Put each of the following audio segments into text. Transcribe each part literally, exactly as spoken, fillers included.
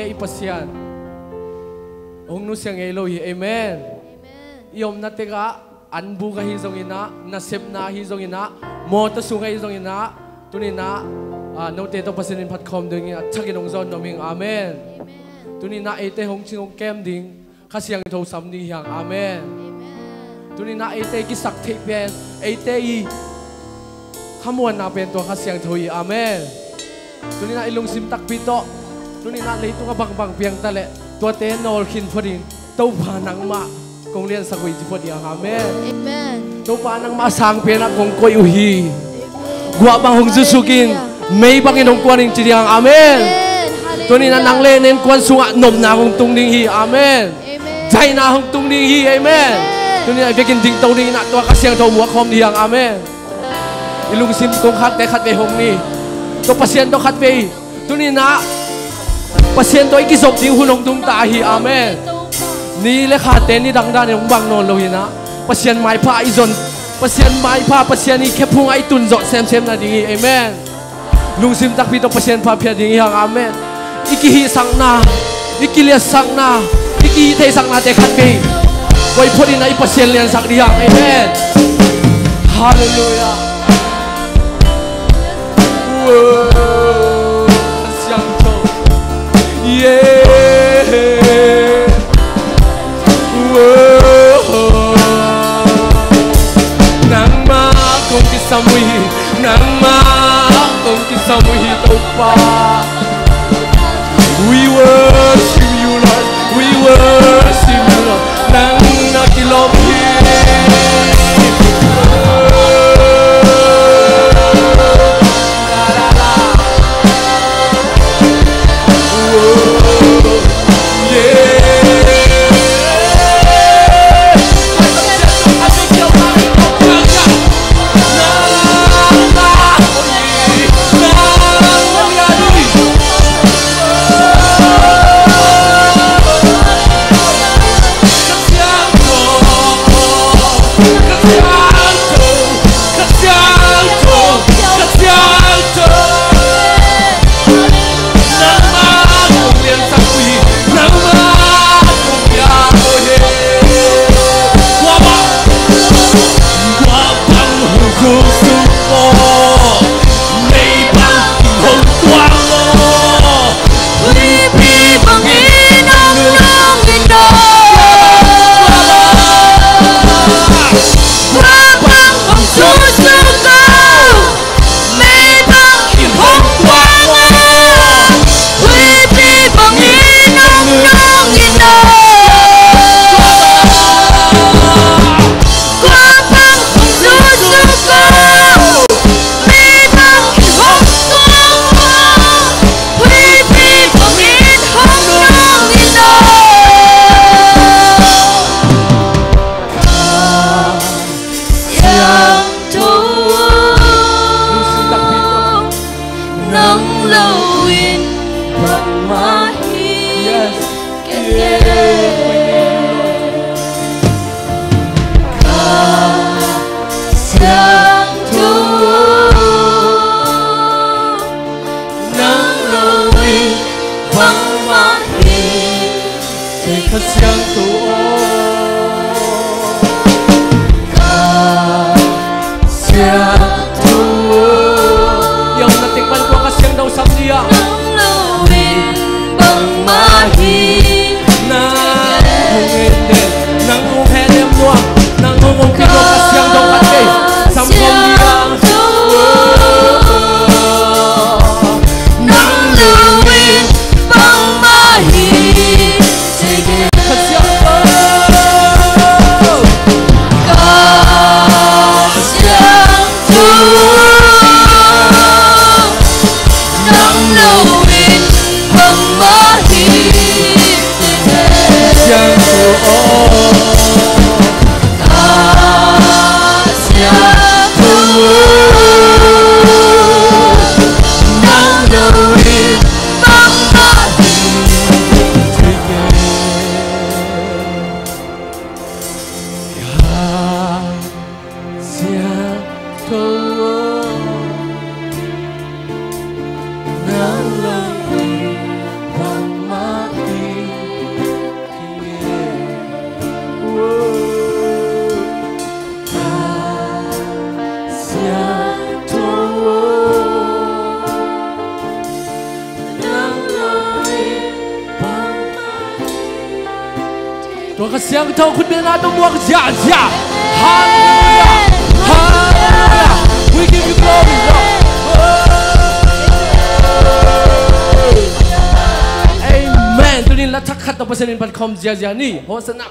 i Pasian hong nusia ngei lo hi. Amen. Amen. I omna tekah, anbuk ahi zonginah, nasepna ahi zonginah, mawtaw sung ahi zonginah, tuninah, ah, note tawh Pasian in phatkhawm dingin a thakin hong zawn nuam ing. Amen. Amen. Tuninah eite hong cing hong kem ding Kha Siangtho sam ding hi hang. Amen. Amen. Tuninah eite i kisak theih pen, eite i khamuanna pen tua Kha Siangtho hi. Amen. Tuninah i lungsim takpi tawh, tuninah leitungah bangbang piang ta leh tuate nawlkhin phot in, Topa nangmah kong liansak uh hi ci phot hi hang. Amen. Amen. Topa nangmah sang penah kong koih uh hi. Guah bang hong zusukin, hallelujah, mei bangin hong kuan in ci ding hang. Amen. Amen. Hallelujah. Tuninah nang le na innkuan sungah nopna hong tung ding hi. Amen. Amen. Daihna hong tung ding hi. Amen. Amen. Tuninah i vekin dingto dinginah tua Kha Siangtho muak khawm ding hi hang. Amen. I lungsim kong khakte khatvei hong ni. Tua Pasian tawh khatvei, tuninah Pasian tawh i kizop ding hun hong tung ta hi. Amen. Ni le khate nidang danin hong bang nawn lo hinah, Pasian maipha i zon, Pasian maipha, Pasian i khephungah i tun zawh semsem nading hi. Amen. Lungsim takpi tawh Pasian pha phiat ding hi hang. Amen. I kihihsakna, i kiliatsakna, i kihihtheihsaknate khatvei koih phot inah i Pasian liansak ding hi hang. Amen. Hallelujah. Whoa, Kha Siangtho. Yeah. Whoa. Nangmah kong kisam uh hi, nangmah kong kisam uh hi Topa. We worship you, Lord. We worship you, Lord. Nang na kilawm hi. Siangtho, nang lo in bangmah hi. Yes. Kei, kei, Kha Siangtho, nang lo in bangmah hi. Kha Siangtho aw, Kha Siangtho aw. Yam na tek pan tua Kha Siangtho sam dia. Nang lo in bangmah hi. Nang hong en den, nang hong heh lem nuam, nang hong hong pia nuam Kha Siangtho khat kei. Sam khawm dia. Nang lo in bangmah hi. Tua Kha Siangtho khutbetna tawh muak ziahziah. Halleluiah. Halleluiah. We give you glory, Lord. Amen. Tuni in la thak khat tawh Pasian in phat khawm ziahziah ni. Hosanna.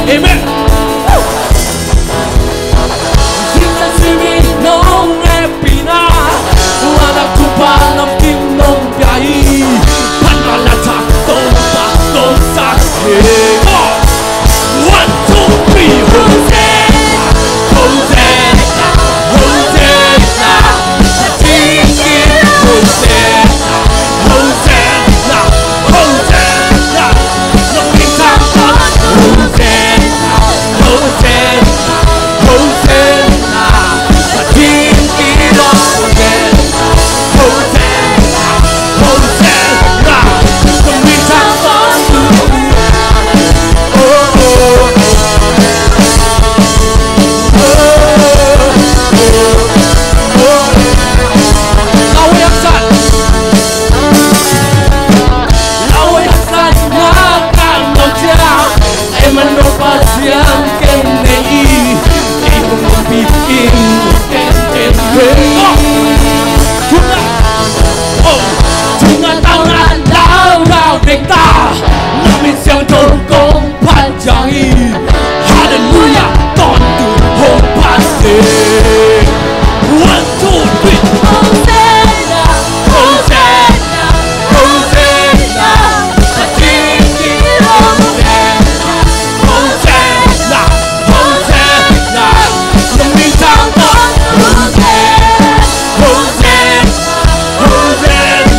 Amen. One, two, three, Hosanna, Hosanna, Hosanna, Hosanna, Hosanna. Halleluiah. Tawntung hong phat seh. One, two, three. Hosanna, Hosanna, Hosanna. Hosanna, Hosanna. Hosanna, Hosanna, Hosanna.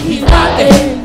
Amen.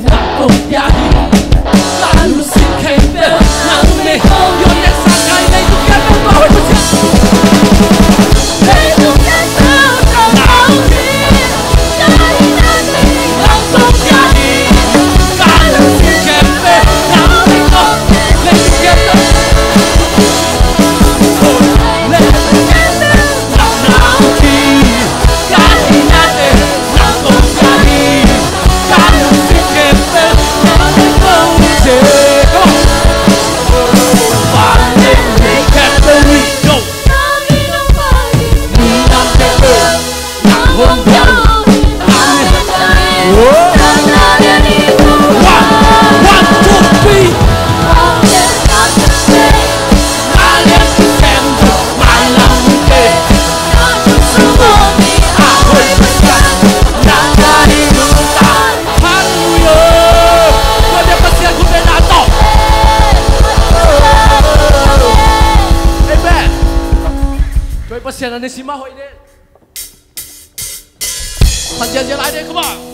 Tua Pasian a na si mah hoih den. Khat ziahziah lai den, come on.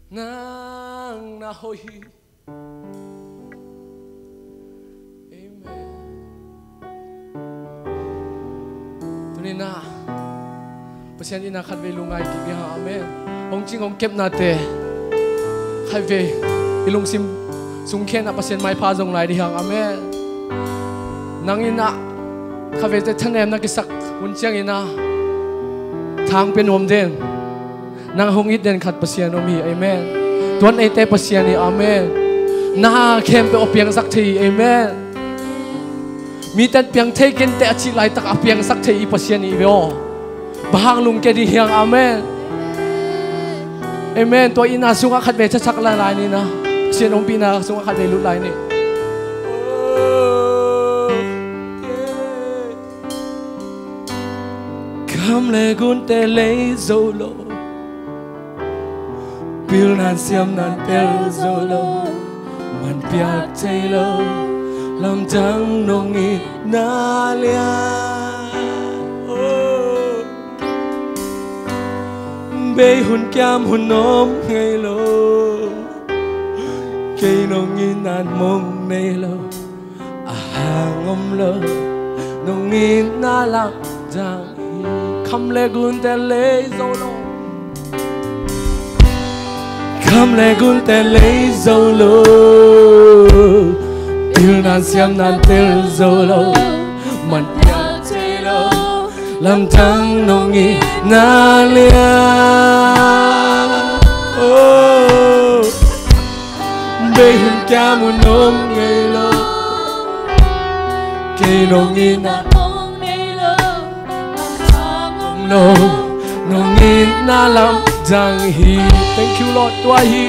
Nang na hoih hi. Amen. Tuni-in ah Pasian in ah khatvei lungngai kik dih hang. Amen. Hong cing hong kepnate khatvei i lungsim sung khen ah Pasian maipha zong lai dih hang. Amen. Nang in ah khatvei teh thanem na kisak hun ciangin ah thang pia nuam den. Nang hong it den khat Pasian om hi. Amen. Tuan eite Pasian hi. Amen. Na khempeuh a piangsak thei hi. Amen. Mite in piang thei kei inteh a cih laitak a piangsak thei i Pasian hi ve aw. Bang hang lungkia dih hiam? Amen. Amen. Tua itna sungah khatvei thachak lai lai ni na. Pasian ompihna sungah khatvei lut lai ni. Kham le gunte lei zo lo, pilnan siamnan tel zo lo, man piak thei lo, lamdang nong itna lian. Oh. Bei hun kiam hun om ngei lo, kei nong itna mong nei lo. A hang om lo, nong itna lamdang hi. Kham le gunte lei zo lo, kham le gunte lei zo lo, pilnan siamnan tel zo lo, man piak thei lo, lamdang nong itna lian. Oh. Bei hun kiam hun om ngei lo, kei nong itna mong nei lo, a hang om lo, nong itna lamdang hi. Thank you, Lord. Tua hi,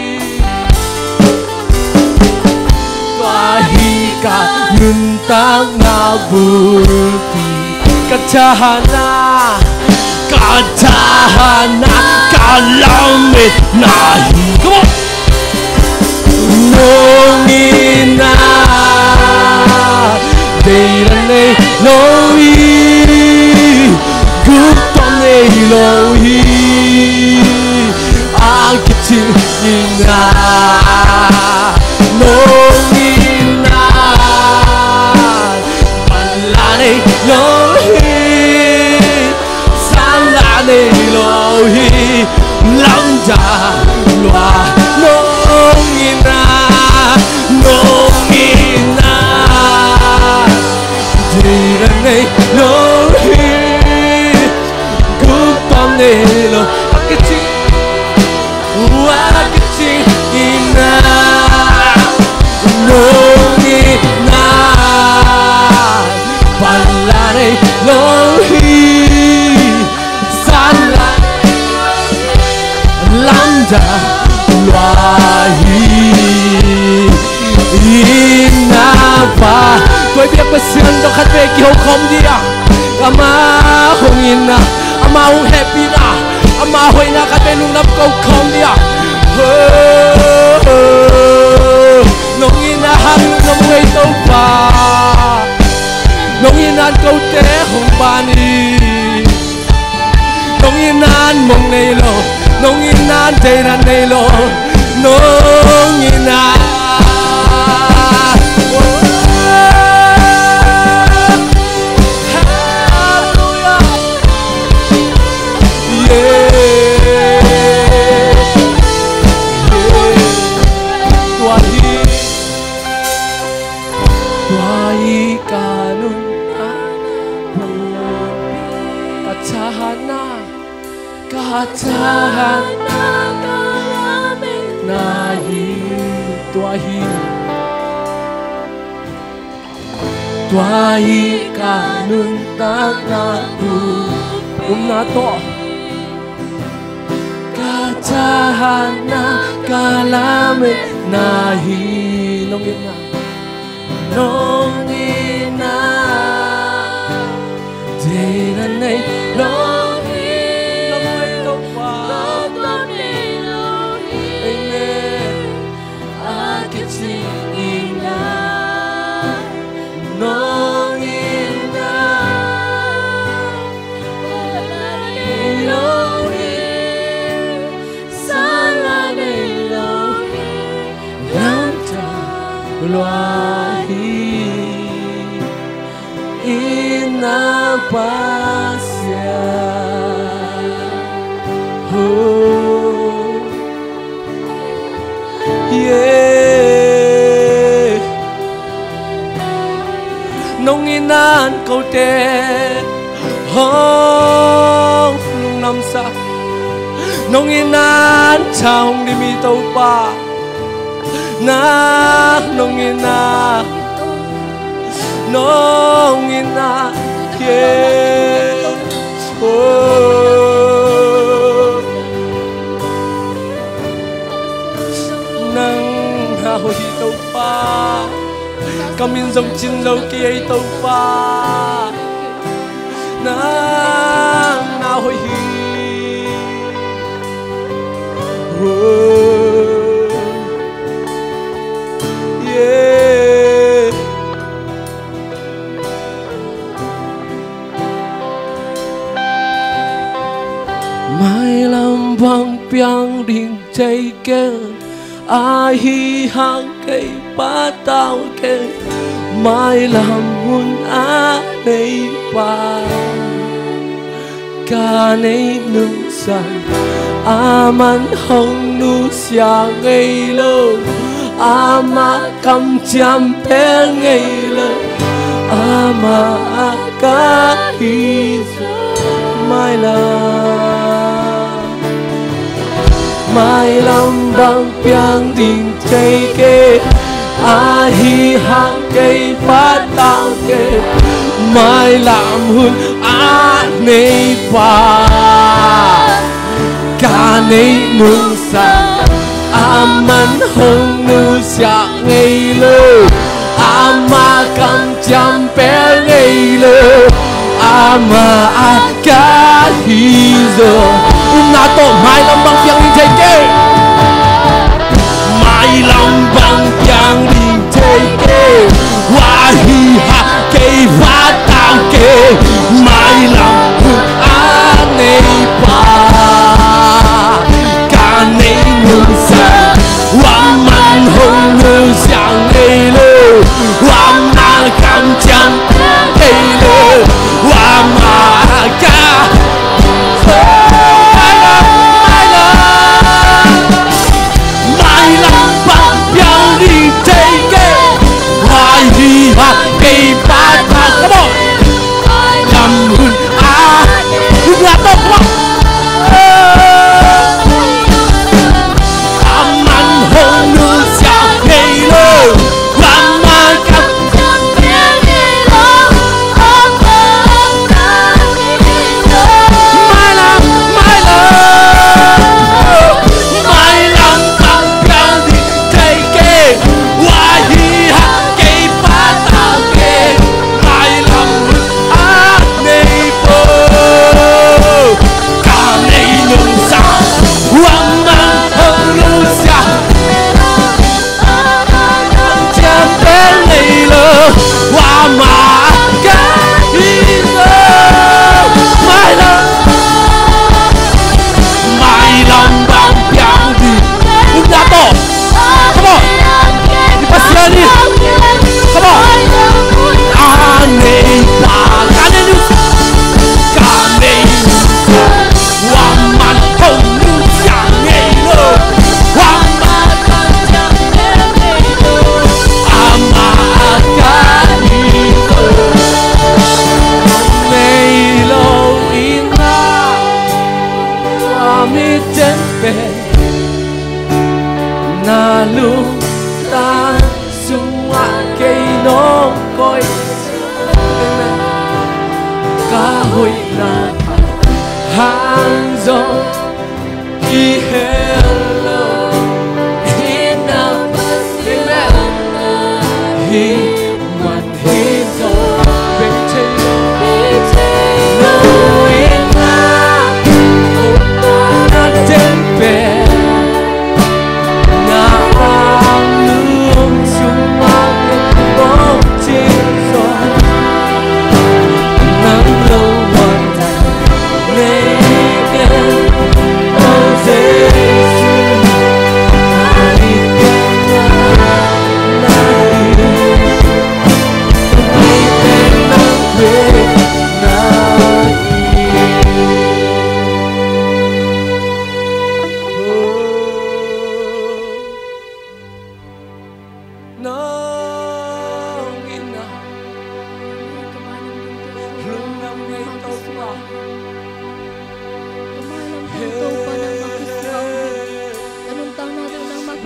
tua hi ka nuntakna bulpi, ka thahana, ka thahana, ka lametna hi. Come on. Nong itna deihna nei lo hi, gupkhuam nei lo hi. A kicing itna, nong itna, panla nei lo hi, sanla nei lo hi. Lamdang lua, nong itna, nong itna, deihna nei lo hi, gupkhuam nei lo. A kicing, a kicing itna, nong itna, panla nei lo hi, sanla, lamdang lua hi. Itna Pa, tua i biak Pasian tawh khatvei kiho khawm dih a, amah hong itna, amah hong hehpihna, amah hoihna khatvei lungdam ko khawm dih a. Oh, nong itna hang lungdam uh ei Topa. Nong itna in kote hong pan hi. Nong itna in mong nei lo, nong itna in deihna nei lo, nong itna. Halleluia. Yeah. Yeah. Tua hi, tua hi ka nuntakna bulpi, ka thahana, ka thahana, ka lametna hi. Tua hi, tua hi ka nuntakna bulpi. Upna tawh. Ka thahana, ka lametna hi. Nong itna, nong itna, deihna nei lo hi, gupkhuam nei lo hi. Amen. A kicing itna, nong itna, panla nei lo hi, sanla nei lua hi, i na Pasian. Oh, yeah. Nong itna in kote hong lungdamsak. Nong itna in tha hong dim hi Topa. Na nong itna, nong itna, yeah. Oh. Nang na hoih hi Topa. Ka min zong cin lo kei ei Topa. Nang na hoih hi. Oh, yeah. Mailam bang piang ding thei kei, ahi hang kei patau kei. Mailam hun a nei pa, ka nei nungsang, aman hong nusia ngei lo. Ama kamciam pel ngei lo, ama a ka hi zo. Mailam, mailam bang piang ding thei kei, ahi hang kei patau kei. Mailam hun a nei pa, ka nei nungsang, aman hong nusia ngei lo. Ama kamciam pel ngei lo, ama a ka hi zo. Umna tawh mailam bang piang ding thei kei. Mailam bang piang ding thei kei. Wa hi ha kei va tau kei. Mailam hun a nei pa, ka nei nungsang, aman hong nusia ngei lo. Ama kamciam ngei lo. Ama ka. Mailam, mailam, mailam bang piang ding thei kei. Wa hi ha kei patau. Come on. Lam hun a, hun a tawh, come on. Aman hong nusia ngei lo. Ama ka. Mailam, mailam, mailam bang piang ding thei kei. Wa hi ha kei patau kei. Mailam hun a nei pa, ka nei nungsang, aman hong nusia, kamciam pel ngei lo. Ama ka hi zo. Mailam, mailam bang piang ding. Umna tawh. Come on. I Pasian hi. Come on. A nei pa, ka nei nungsang, ka nei nungsang, aman hong nusia ngei lo. Ama ka. Ama a ka hi zo. Nei lo itna, a mi ten pen na lungtang sungah kei nong koih. Ka hoihna hang zong hi hel lo. Hi na. Amen. Hi man hi zo. Bek thei lo. Bek thei lo. Hi na. Na ten pen.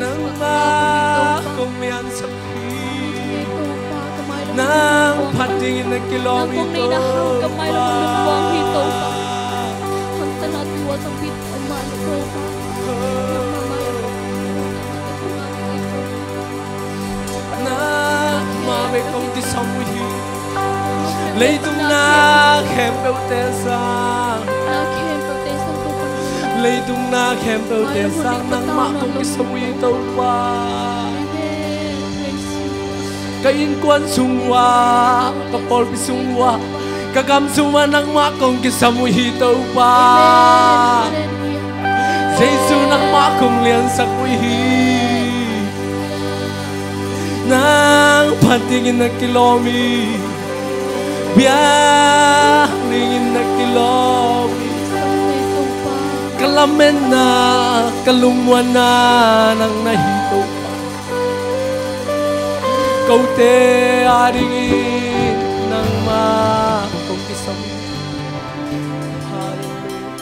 Nangmah kong liansak hi. Nang phat dingin na kilawm hi Topa. Nangmah bek kong kisam uh hi. Leitung na khempeuhte sang, leitung na khempeuhte sang nangmah kong kisam uh hi Topa. Ka innkuan sung uh ah, ka pawlpi sung uh ah, ka gam sung uh ah nangmah kong kisam uh hi Topa. Jesu nangmah kong liansak uh hi. Nang phat dingin na kilawm hi. Biak dingin na kilawm hi. Ka lametna, ka lungmuanna nang na hi Topa. Kote adingin nangmah kong kisam hi. Hallelujah.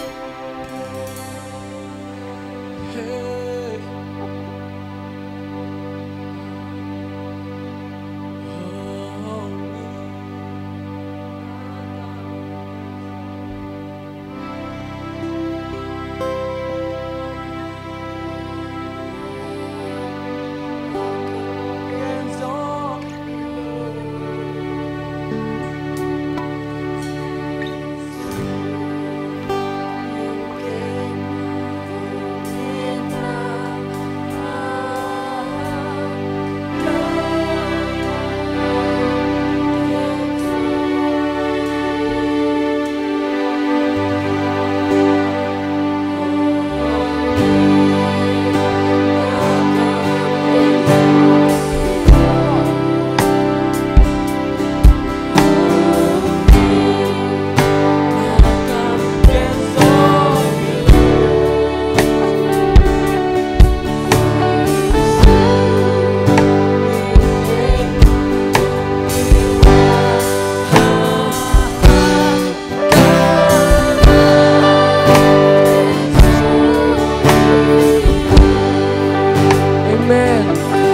Amen.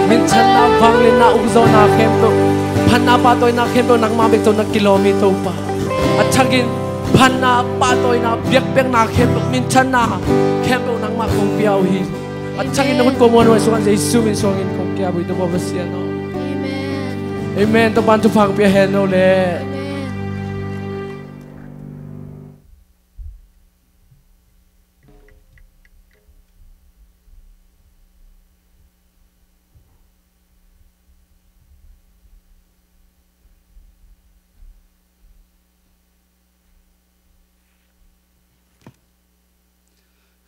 Minthanna, vangliatna, ukzawhna khempeuh, phatna, pahtawina khempeuh nangmah bek tawh na kilawm hi Topa. A thakin phatna, pahtawina, biakpiakna khempeuh, minthanna khempeuh nangmah kong pia uh hi. A thakin na khut kong muanhuai sungah Jesu min suangin kong kiap uh hi Topa Pasian aw. Amen. Topa'n thupha hong pia hen aw le.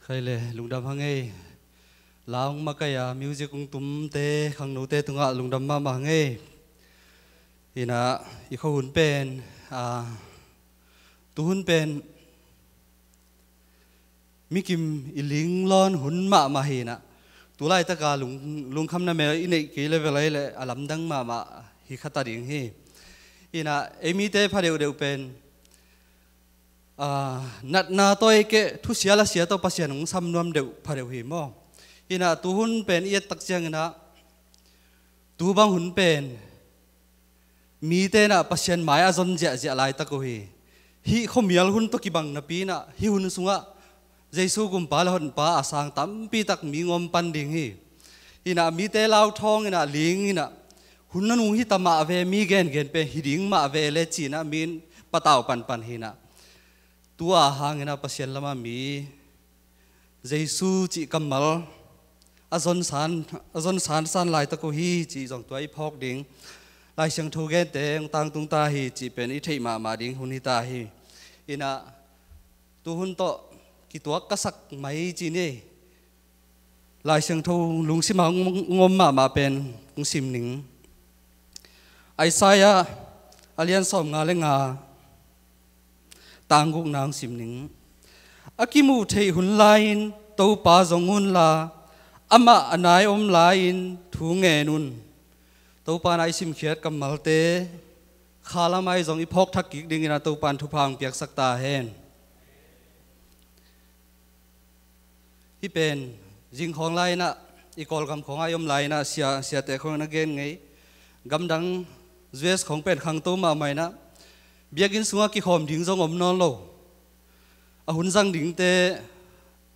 Khai le, lungdam hang ei. La hong makaih a, music hong tumte, khangnote tungah lungdam mahmah hang ei. Inah, i khuahun pen, a, tuhun pen, mikim i linglawn hun mahmah hi inah. Tu laitaka lung, lungkhamna mel i neih kei le vel ahi le a lamdang mahmah hi kha ta ding hi. Inah ei mite pha deuhdeuh pen, a, natna tawh ei keh thusia lasia tawh Pasian hong sam nuam deuh pha deuh hi maw. Inah tuhun pen i et tak cianginah tu bang hun pen mite inah Pasian mai a zon ziahziah laitak uh hi. Hih khuamial hun tawh kibang napi inah hih hun sungah Jesu gumpa le honpa a sang tampitak mi ngawm pan ding hi. Inah mite lauthawng inah ling inah hun nanung hita mah ve, mi gengen pen hi ding mah ve le ci inah mi in patau panpan hi inah. Tua hangin a Pasian lamah mi Jesu cih kammal a zon san, a zon sansan laitak uh hi cih zong tua i phawk ding. Lai Siangtho gente hong tangtung ta hi cih pen i theih mahmah ding hun hi ta hi. Inah tuhun tawh kituak ka sak mai ci ni. Lai Siangtho lungsim a hong, hong om mahmah pen hong sim ning. Isaiah a lian sawmnga le nga, tang gukna hong sim ning. A kimuh theih hun lai-in Topa zong unla, amah a nai om lai-in thu ngen un. Topa na i simkhiat kammalte khalam ahi zong i phawk thak kik dingin a Topa in thupha hong piaksak ta hen. Hih pen zingkhawng lai-in ah i Kawlgam khawngah i om lai-inah sia, siate khawng na gen ngei. Gamdang U S khawng pen khangto mahmah inah biakinn sungah kikhawm ding zong om nawn lo. A hun zang dingte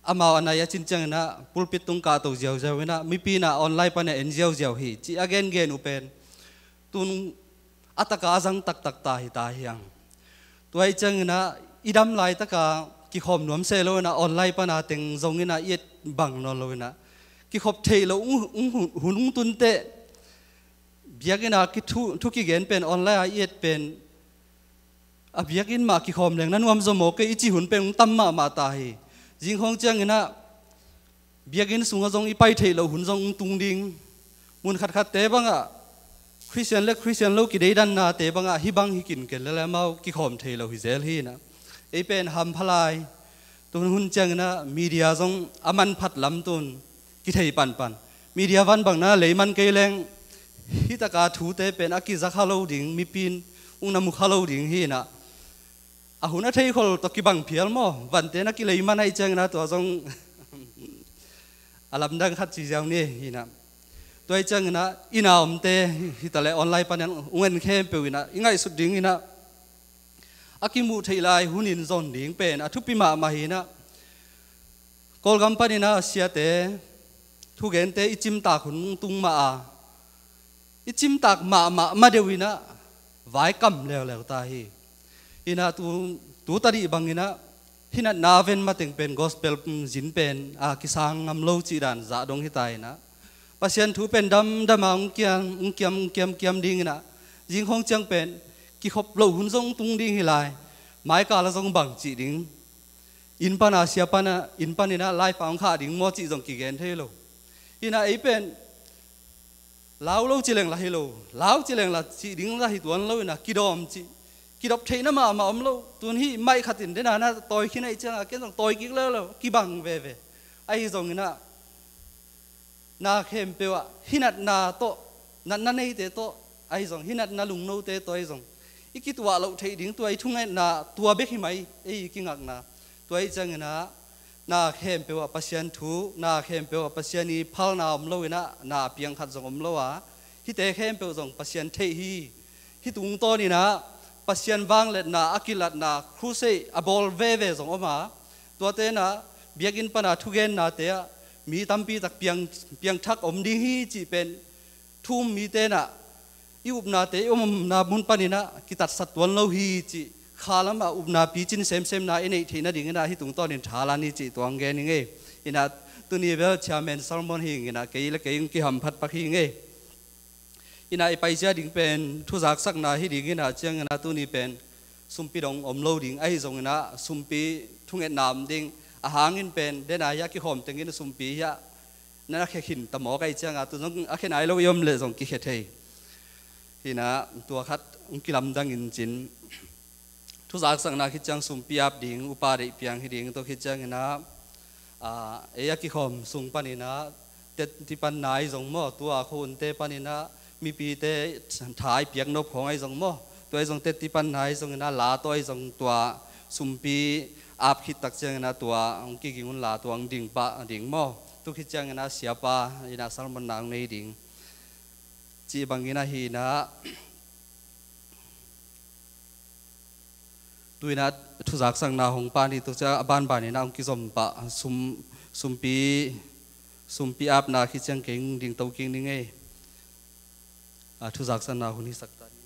amau a nai a cin cianginah pulpit tung kahto ziauziau inah mipi inah online panah en ziauziau hi ci a gengen uh pen tun a taka a zang taktak ta hi ta hiang. Tua ih cianginah i dam laitaka kikhawm nuam seh lo inah online pana teng zong inah i et bang nawn lo inah kikhop theih lo ung, ung, hun, hun ung tunteh biakinn a kithu, thu kigen pen online a i et pen a biakinn mah kikhawm leng na nuam zaw maw kei i ci hun pen ung tam mahmah ta hi. Zingkhawng cianginah biakinn sungah zong i pai theih loh hun zong tung ding. Mun khatkhatte bangah Khristian le Khristian lo kideidannate bangah hih bang hi kinkel lele amau kikhawm thei lo hi zel hi inah ei pen hampha lai. Tun hun cianginah media zong a manphat lam tun kithei panpan. Media van bangna leiman kei leng hih taka thute pen a kiza kha lo ding, mipi in ung na mu kha lo ding hi inah a hun a theikhol tawh kibang phial maw? Vante na kileiman ahih cianginah tua zong a lamdang khat ci ziau ni hi inah. Tua ih cianginah inn a omte hitaleh online panin ung en khempeuh inah i ngaihsut ding inah a kimuh theih lai hunin zon ding pen a thupi mahmah hi inah Kawlgam paninah siate thugente i cimtak hun tung mah a i cimtak mahmah ma deuh inah vaikam leuleu ta hi. Inah tu, tu tadih banginah hinatna ven mateng pen gospel zin pen a kisang ngam lo cih dan zah dong hi ta inah Pasian thu pen damdama ung kiam ung kiam ung kiam kiam dinginah zingkhawng ciang pen kikhop loh hun zong tung ding hi lai. Maikal a zong bang cih ding, inn pana sia pana inn paninah live a ung khah ding maw cih zong kigen thei lo. Inah ei pen lau lo ci leng la hi lo, lau ci leng la cih ding la hi tuan lo inah kidawm cih kidop theihna mahmah om lo. Tun hih maih khatin dena na tawi khin ahih ciangah ken zong tawi kik leuleu kibang veve. Ahi zonginah na khempeuh ah hinatna tawh, natna neite tawh ahi zong hinatna lungnote tawh ahi zong i kituah loh theih ding tua i thungetna tua bek hi mai ei i kingakna. Tua ih cianginah na khempeuh ah Pasian thu, na khempeuh ah Pasian i phalna om lo inah na piang khat zong om lo a, hihte khempeuh zong Pasian theih hi. Hih tungtawninah Pasian vangliatna a kilatna crusade a bawl veve zong om a, tuate inah biakinn pana thugennate ah mi tampi tak piang, piangthak om ding hi cih pen thu um mite inah i upnate i umna mun paninah kitatsat tuan lo hi cih kha lamah upna picin semsemna i neih theih nadinginah hih tungtawnin thalan hi cih tuang gen hi ngei. Inah tuni bel chairman Solomon hi inginah kei le kei in kihamphat pak hi ngei. Inah i paizia ding pen thuzaksakna hi dinginah cianginah tuni pen sumpi dong om lo ding ahi zonginah sumpi thungetna om ding a hangin pen dena hi a kikhawm tengin sumpi hi a na khe khin ta mawk ahih ciangah tu zong a khe nai lo i om leh zong kikhe thei. Hinah tua khat ung kilamdang in cin thuzaksakna khit ciang sumpi ap ding upa deih piang hi ding tua khit cianginah ei a kikhawm sung paninah tettipanna ahi zong maw, tua khuhunte paninah mipite tha i piak nop khawng ahi zong maw, tua ahi zong tettipanna ahi zonginah la tawh ahi zong tua sumpi ap khit tak cianginah tua hong kiging un la tua hong ding pah ding maw, tu khit cianginah siapa inah sermon na hong nei ding cih bangin ahi inah tu inah thuzaksakna hong pan hi tuk ciang a banbaninah hong kizom pah sum, sumpi, sumpi apna khit ciang kei hong ding to kik ning ei. A thuzaksakna hun hisak ta ni.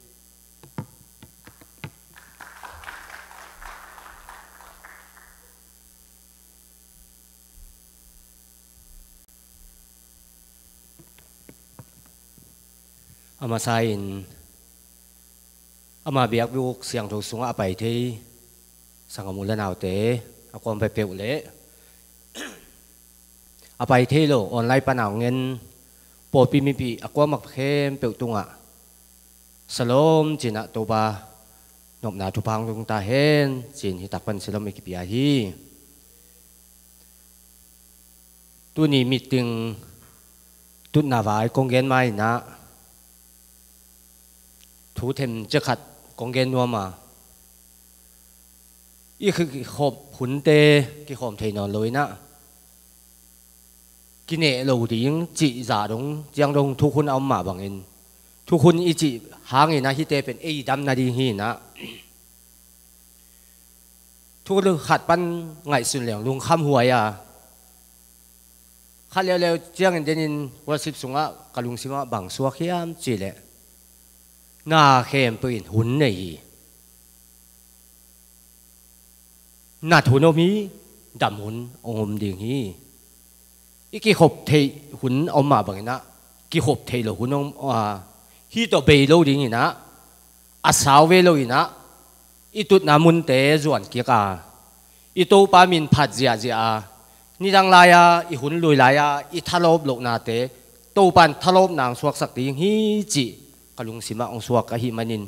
A masa in ama biakbuk siangtho sungah a pai thei sanggam u le naute a kuam peuhpeuh le a pai thei lo online pana hong en pawlpi mipi a kuamah khempeuh tungah salom cinah Topa nopna thupha hong tung ta hen cin hi takpan salom i kipia hi. Tuni meeting tutna vai kong gen mainah thu them ciakhat kong gen nuam a, i kikhop hunte kikhawm thei nawn lo inah kineh lo ding cih zah dong, ciang dong thukhun a om mah bangin, thukhun i cih hangin ah hihte pen ei dam nading hi-in ah, thu khat pan ngaihsun leng lungkham huai a, khat leuleu ciangin denin worship sungah ka lungsimah bang suak hiam cihleh, na khempeuh in hun nei hi. Nat hun om hi, dam hun hong om ding hi. I kikhop theih hun a om mah bangin ah, kikhop theih lo hun hong om, a, hih tawh bei lo dingin ah, a sau ve loin ah, i tutna munte zuan kik a, i Topa min phat ziahziah a, nidang lai-a i hun lui lai-a i thalawp lohnate Topa in thalawpna hong suaksak ding hi cih ka lungsimah hong suak ahih manin,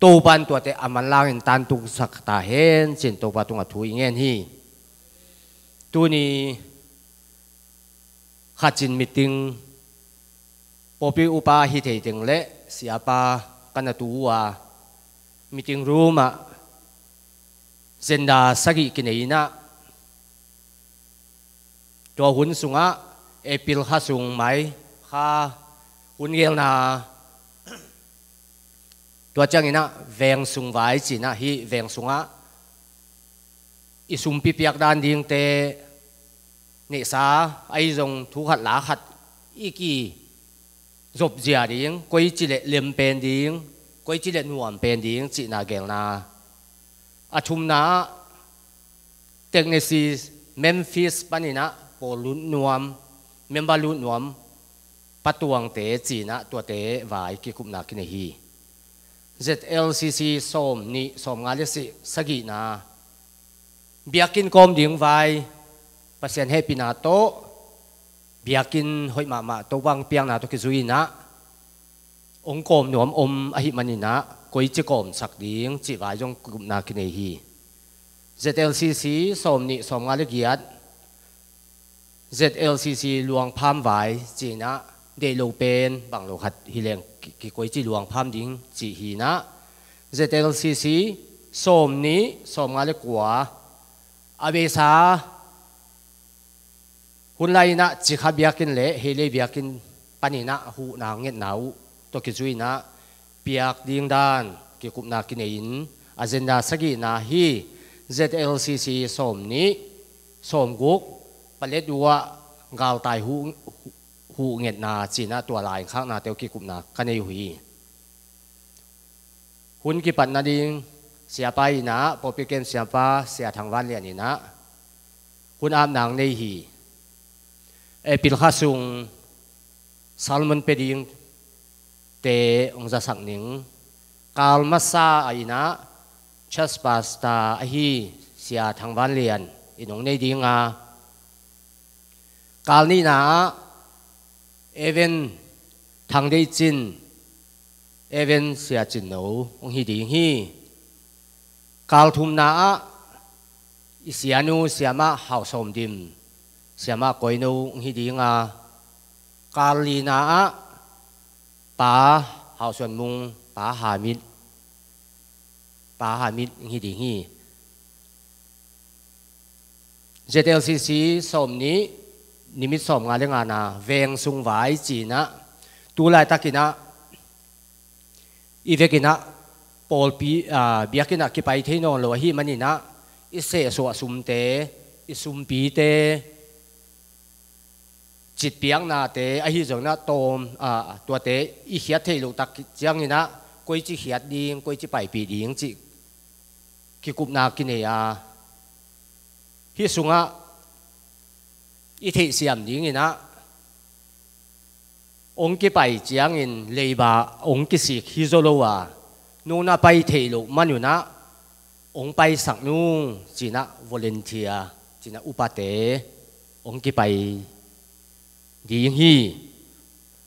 Topa in tuate a manlangin tangtungsak ta hen ci-in Topa tungah thu i ngen hi. Tuni khat cin meeting, pawlpi upa hi thei teng le siapa ka na tu uh a, meeting room ah agenda sagih kinei in ah, tua hun sungah April kha sung May kha hun gelna, tua ciangin ah veng sung vai ci-in ah, hih veng sungah i sumpi piak dan dingte, neihsa ahi zong thu khat la khat i kizop zia ding, koici le lem pen ding, koici le nuam pen ding cihna gelna. A thumna ah Tennessee, Memphis panin ah pawl lut nuam, member lut nuam patuangte ci-in ah tuate vai kikupna kinei hi. Z L C C sawm nih, sawm nga le si, sagihna, biakinn kawm ding vai, Pasian hehpihna tawh biakinn hoih mahmah Topa hong piakna tawh kizui in ah, hong kawm nuam om ahih manin ah, koici kawmsak ding cih vai zong kikupna kinei hi. Z L C C sawm nih, sawm nga le giat, Z L C C luangpham vai ci-in ah, deih lo pen bang lo khat hi leng ki, kikoici luangpham ding cih hi-in ah, Z L C C sawm nih, sawm nga le kua, a beisa hun lai-in ah Cikha biakinn le Heilei biakinn panin ah huhna ngetna uh tawh kizui in ah, piak ding dan kikupna kinei in, agenda sagihna hi. Z L C C sawm nih, sawm guk, Paletwa galtai huh, huh ngetna ci-in ah tua lai khaknate uh kikupna ka nei uh hi. Hun kipat nading siapa in ah, pawlpi kem siapa Sia Thang Van Lian in ah hun apna hong nei hi. April kha sung sermon pia dingte hong zasak ning. Kal masa ah in ah church pastor ahi Sia Thang Van Lian in hong nei ding a, kal nihna ah Evan Thang Dei Cin, Evan Sia Cin No hong hi ding hi. Kal thumna ah i sianu siamah Hau Sawm Dim, siamah Koi No hong hi ding a, kal lina ah Pa Hau Suan Mung, Pa Hamit, Pa Hamit hong hi ding hi. Z L C C sawm nih, nimit sawm nga le ngana veng sung vai ci-in ah, tu laitakin ah i vekin ah pawlpi, aa, biakinn ah kipai thei nawn lo ahih manin ah, i sehsuah sumte, i sumpite, citpiaknate ahi zongin ah tawm, aa, tuate i khiat theih loh tak ciangin ah, koici khiat ding, koici paipih ding cih kikupna kinei a, hih sungah i theihsiam dingin ah, hong kipai ciangin leiba hong kisik hi zaw lo a, nong na pai theih loh man un ah hong paisak nung ci-in ah volunteer ci-in ah upate hong kipai ding hi.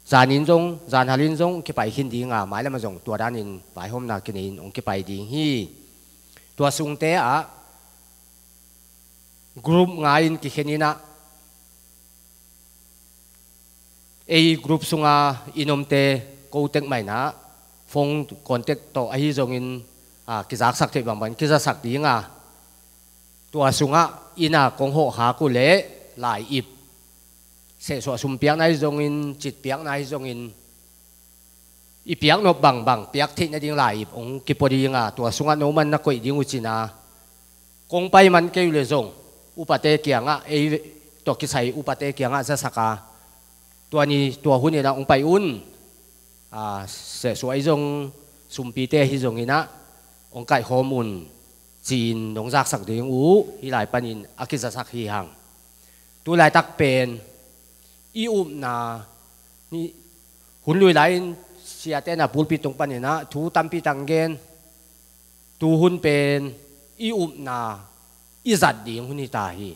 Zanin zong, zanhalin zong kipai khin ding a, mailam ah zong tua danin vaihawmna kinei in hong kipai ding hi. Tua sungte ah group nga-in kikhen in ah, ei group sunga i nomte ko tek mah in ah phone contact tawh ahi zongin, aa, kizaksak theih bangbang kizasak ding a, tua sungah inn ah kong hawhkhak uh leh lai-ip sehsuah sum piakna hi zongin, cit piakna hi zongin, i piaknop bangbang piak theih nading lai-ip hong kipua ding a, tua sungah noman na koih ding uh ci-in a, kong pai man kei uh leh zong upate kiangah, ei tawh kisai upate kiangah zasak a, tua ni tua hun in ah hong pai un. A, sehsuah hi zong, sumpite hi zongin ah hong kaihkhawm un, ci-in nong zaksak ding uh hih lai panin a kizasak hi hang. Tu laitak pen i upna, ni, hun lui lai-in siate na pulpit tung panin ah thu tampi tak gen. Tu hun pen i upna i zat ding hun hi ta hi.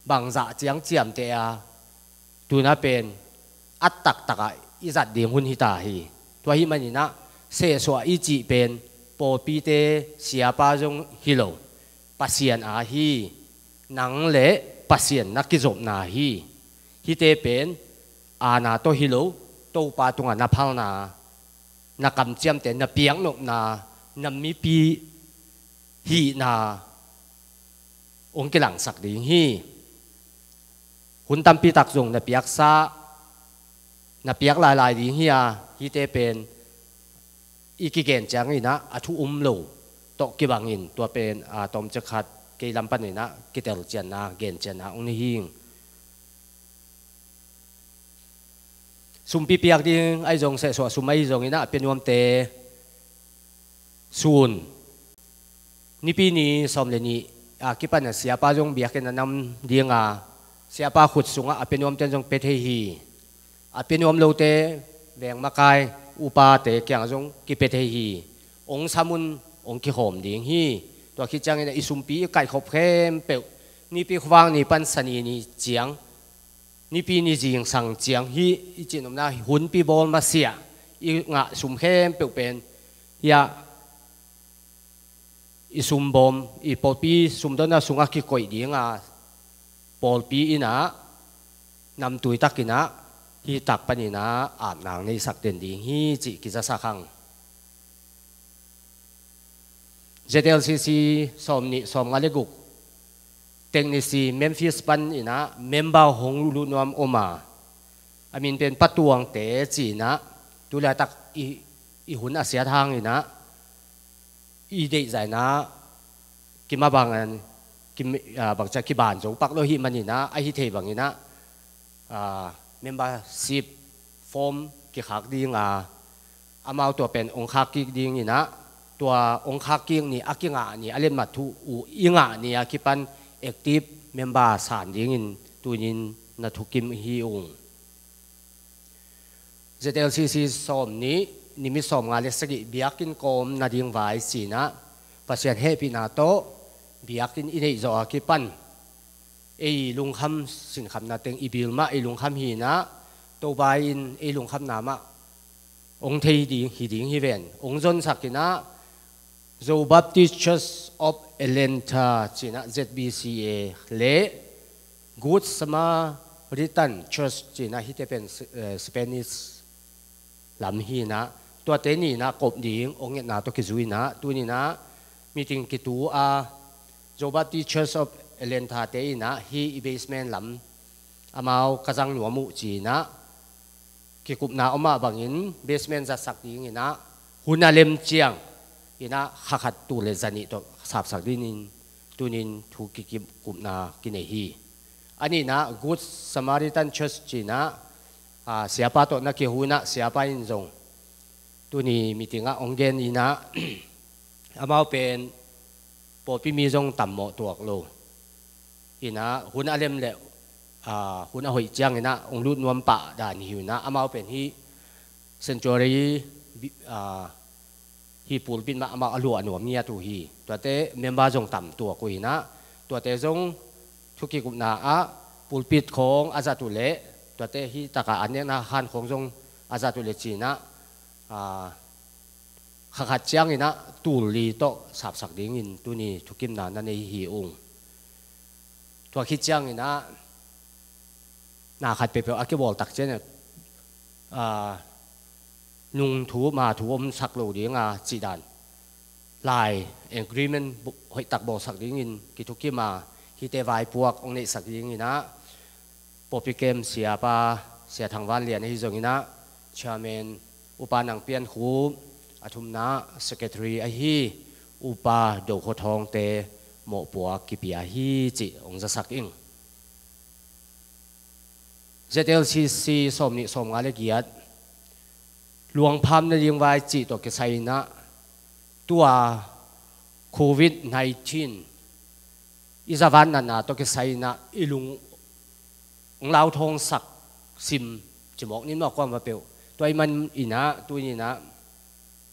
Bangzah ciang ciamteh a, tu-in ah pen a taktak ah i zat ding hun hi ta hi. Tua ahih manin ah sehsuah i cih pen pawlpite siapa zong hi lo, Pasian aa hi. Nang le Pasian na kizopna hi. Hihte pen aana tawh hi lo, Topa tungah na phalna, na kamciamteh, na piaknopna, na mipi hihna hong kilangsak ding hi. Hun tampi tak zong na piaksa, na piak lailai ding hi a, hihte pen i kigen ciangin ah a thu um lo tawh kibangin, tua pen, a, tawmcik khat kei lam panin ah kitelcianna, gencianna hong nei hing. Sumpi piak ding ahi zong, sehsuah sum ahi zongin ah a pia nuamte, sun, Nipi ni sawm le nih a kipan a siapa zong biakinn a nam ding a, siapa khut sungah a pia nuamten zong pia thei hi. A pia nuam lote veng makai upate kiang zong kipia thei hi. Hong sam un, hong kikhawm ding hi. Tua khit ciangin i sumpi i kaihkhop khempeuh, Nipi khuavak ni pan Sani ni ciang, Nipi ni zingsang ciang, hih i cihnopna hunpi bawl masiah i ngah sum khempeuh pen, hiah i sumbawm, i pawlpi sumdawnna sungah kikoih ding a, pawlpi in ah namtui takin ah hih tak panin ah apna neihsak den ding hi cih kizasak hang. Z L C C sawm nih, sawm nga le guk, Tennessee, Memphis panin ah member hong lut nuam om a, a min pen Pa Tuangte ci-in ah, tu laitak i, i hun a siat hangin ah, i deihzai-in ah kimabang an, kim-, a, bangci a, kiban zo pak lo ahih manin ah, ahi thei bangin ah, a, membership form kikhak ding a, amau tua pen hong khak kik dingin ah, tua hong khak kik ni a kingah ni, a letmat thu uh i ngah ni a kipan active member san dingin tuni-in na thukim hi ung. Z L C C sawm nih, ni sawm nga le sagih biakinn kawm nading vai ci-in ah, Pasian hehpihna tawh biakinn i neih zawh a kipan, ei lungkham sinkhamna teng i bil mah, ei lungkham hi-in ah, Topa in ei lungkhamna mah hong thei ding hi ding hi ven. Hong zonsak in ah, Zo Baptist Church of Atlanta ci-in ah, Z B C A, le Good Samaritan Church ci-in ah, hihte pen, eh, Spanish lam hi-in ah, tuate nih in ah kop ding hong ngetna tawh kizui-in ah, tuni-in ah meeting kitu a, Zo Baptist Church of Atlanta-te in ah hih i basement lam amau ka zang nuam uh ci-in ah, kikupna om mah bangin basement zatsak dingin ah, hun a lem ciangin ah kha khat tul le za nih tawh sapsak dingin tuni-in thu kikupna kinei hi. A nihna Good Samaritan Church ci-in ah, a, siapa tawh na kihu in ah, siapa in zong tuni meeting ah hong gen in ah, amau pen pawlpi mi zong tam mawh tuak lo. In ah, hun a lem le, a, hun a hoih ciangin ah hong lut nuam pah dan hi uh in ah, amau pen hih sanctuary, bi-, a, hih pulpit mah amau a luah nuam ngiat uh hi. Tuate member zong tam tuak uh hi in ah, tuate zong thu kikupna ah pulpit khawng a zat uh leh, tuate hih tak a an nekna han khawng zong a zat uh leh ci-in ah, a, kha khat ciangin ah tul li tawh sapsak dingin tuni thukimna na nei hi ung. Tua khit ciangin ah, na khat peuhpeuh a kibawl tak ciangin ah, a, nung thu, ma thu omsak lo ding a cih dan lai, agreement bu-, hoih tak bawlsak dingin kithukim a, hihte vaipuak hong neihsak dingin ah, Pawlpi kem siapa, Sia Thang Van Lian ahi zongin ah, chairman Upa Nang Pian Khup, a thumna secretary ahi Upa Do Kho Thawngte mawhpuak kipia hi cih hong zasak ing. Z L C C sawm nih sawm nga le giat, luangpham nading vai cih tawh kisai in ah, tua covid nineteen i zavan natna tawh kisai in ah i lung hong lauthawngsak sim cimawk nin mawk kuam va peuh. Tua ahih manin ah, tuni in ah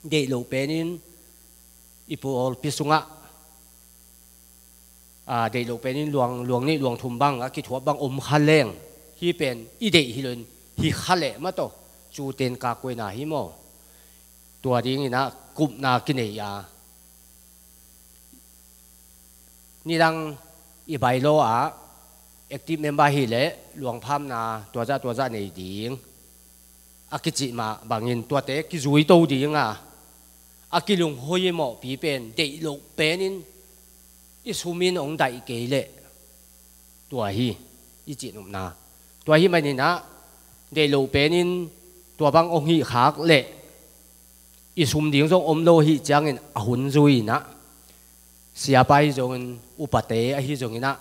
deih loh penin i pawlpi sungah, a, deih loh penin luang, luang nih luang thum bang a kithuap bang om kha leng, hih pen i deih hi loin hi kha leh mah tawh, cuten kakkuaina hi maw? Tua dingin ah kupna kinei a, nidang i bylaw ah active member hi leh luangphamna tuazah tuazah nei ding a kicih mah bangin tuate kizui to ding a, a kilunghoi mawhpi pen deih loh penin i sum in hong daih kei leh, tua hi i cihnopna. Tua ahih manin ah deih loh penin tua bang hong hih khak leh i sum ding zong om lo ahih ciangin a hun zui in ah, siapa ahi zongin, upate ahi zongin ah,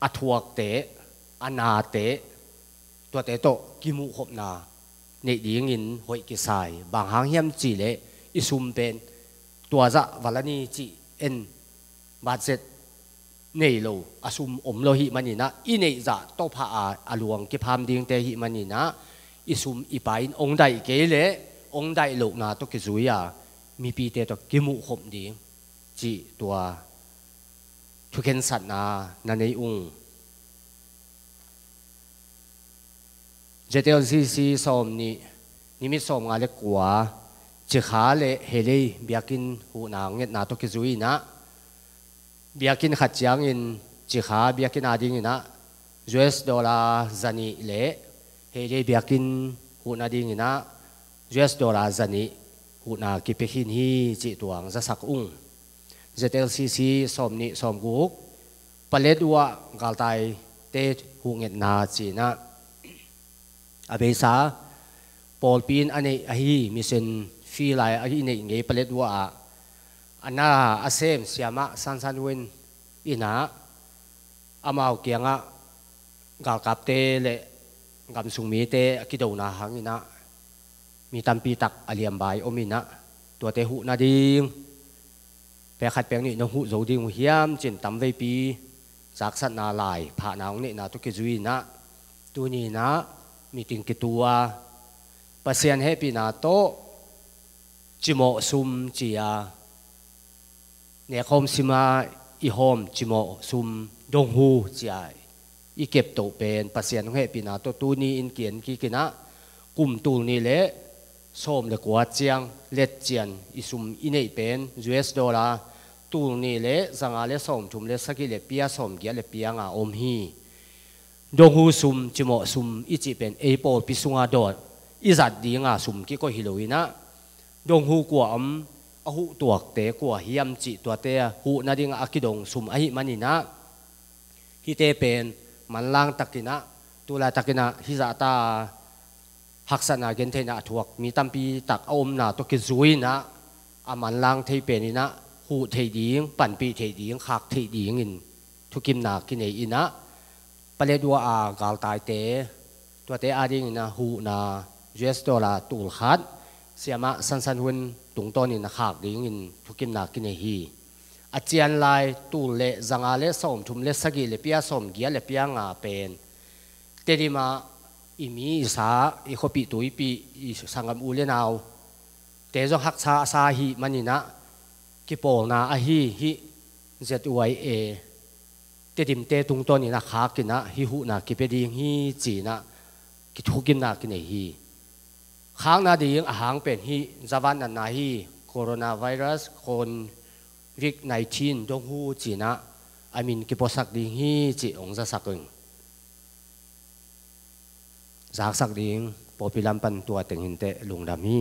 a thuakte, a nate, tuate tawh kimuhkhopna neih dingin hoih kisai. Bang hang hiam cih leh i sum pen tuazah va la ni cih en, budget nei lo, a sum om lo ahih manin ah, i neih zah tawh pha a, a luang kipham dingte ahih manin ah, i sum i pai in hong daih kei leh hong daih lohna tawh kizui a, mipite tawh kimuhkhop ding cih tua thukhensatna na nei ung. Z L C C sawm nih, nimit sawm nga le kua, Cikha le Helei biakinn huhna ngetna tawh kizui in ah, biakinn khat ciangin Cikha biakinn a dingin ah U S dollar za nih le Helei biakinn huhna dingin ah U S dollar za nih huhna kipia khin hi cih tua hong zasak ung. Z L C C sawm nih sawm guk, Paletwa galtaite huhngetna ci-in ah, a beisa pawlpi in a neih ahi mission field lai a i neih ngei Paletwa ah a na a sem siamah San San Win in ah, amau kiangah galkapte le gamsung mite a kidona hangin ah mi tampi tak a liambai om in ah, tuate huh nading pek khat pek nih nong huh zo ding uh hiam ci-in tamveipi zaksatna lai phahna hong neihna tawh kizui in ah, tuni in ah meeting kitu a, Pasian hehpihna tawh cimawh sum ci-a, nekhawm sima i hawm cimawh sum donghu ci-a i keptoh pen Pasian hong hehpihna tawh tuni in ki-en kik in ah, kum tul nih le sawm le kua ciang letcian i sum i neih pen U S dollar tul nih le zanga le sawmthum le sagih le pia sawmgiat le pia nga om hi. Donghu sum, cimawh sum i cih pen ei pawlpi sunga dawn i zat dinga sum kikoih hi lo in ah, donghu kua om, a huh tuakte kua hiam cih tuate a huh nadingah a kidong sum ahih manin ah, hihte pen manlang takin ah, tulaitak in ah hih zahta haksatna gentheihna a thuak mi tampi tak a omna tawh kizui in ah, a manlang thei pen in ah huh theih ding, panpih theih ding, khak theih dingin thukimna kinei in ah, Paletwa a galtaite, tuate a dingin a huhna U S dollar tul khat siamah San San Win tungtawnin a khak dingin thukimna kinei hi. A cian lai tul le zanga le sawmthum le sagih le pia sawmgiat le pia nga pen Tedim ah i mi i sa, i khuapih tuipih, i sanggam u le naute zong haksa a sa ahih manin ah, kipawlna ahi hih Z Y A Tedimte tungtawnin a khak in ah hih huhna kipia ding hi ci-in ah kithukimna kinei hi. Khakna ding a hang pen hih zavan natna hi, coronavirus, covid nineteen donghu ci-in ah a min kipuasak ding hi cih hong zasak ing. Zaksak ding pawlpi lam pan tua teng hi inteh, lungdam hi.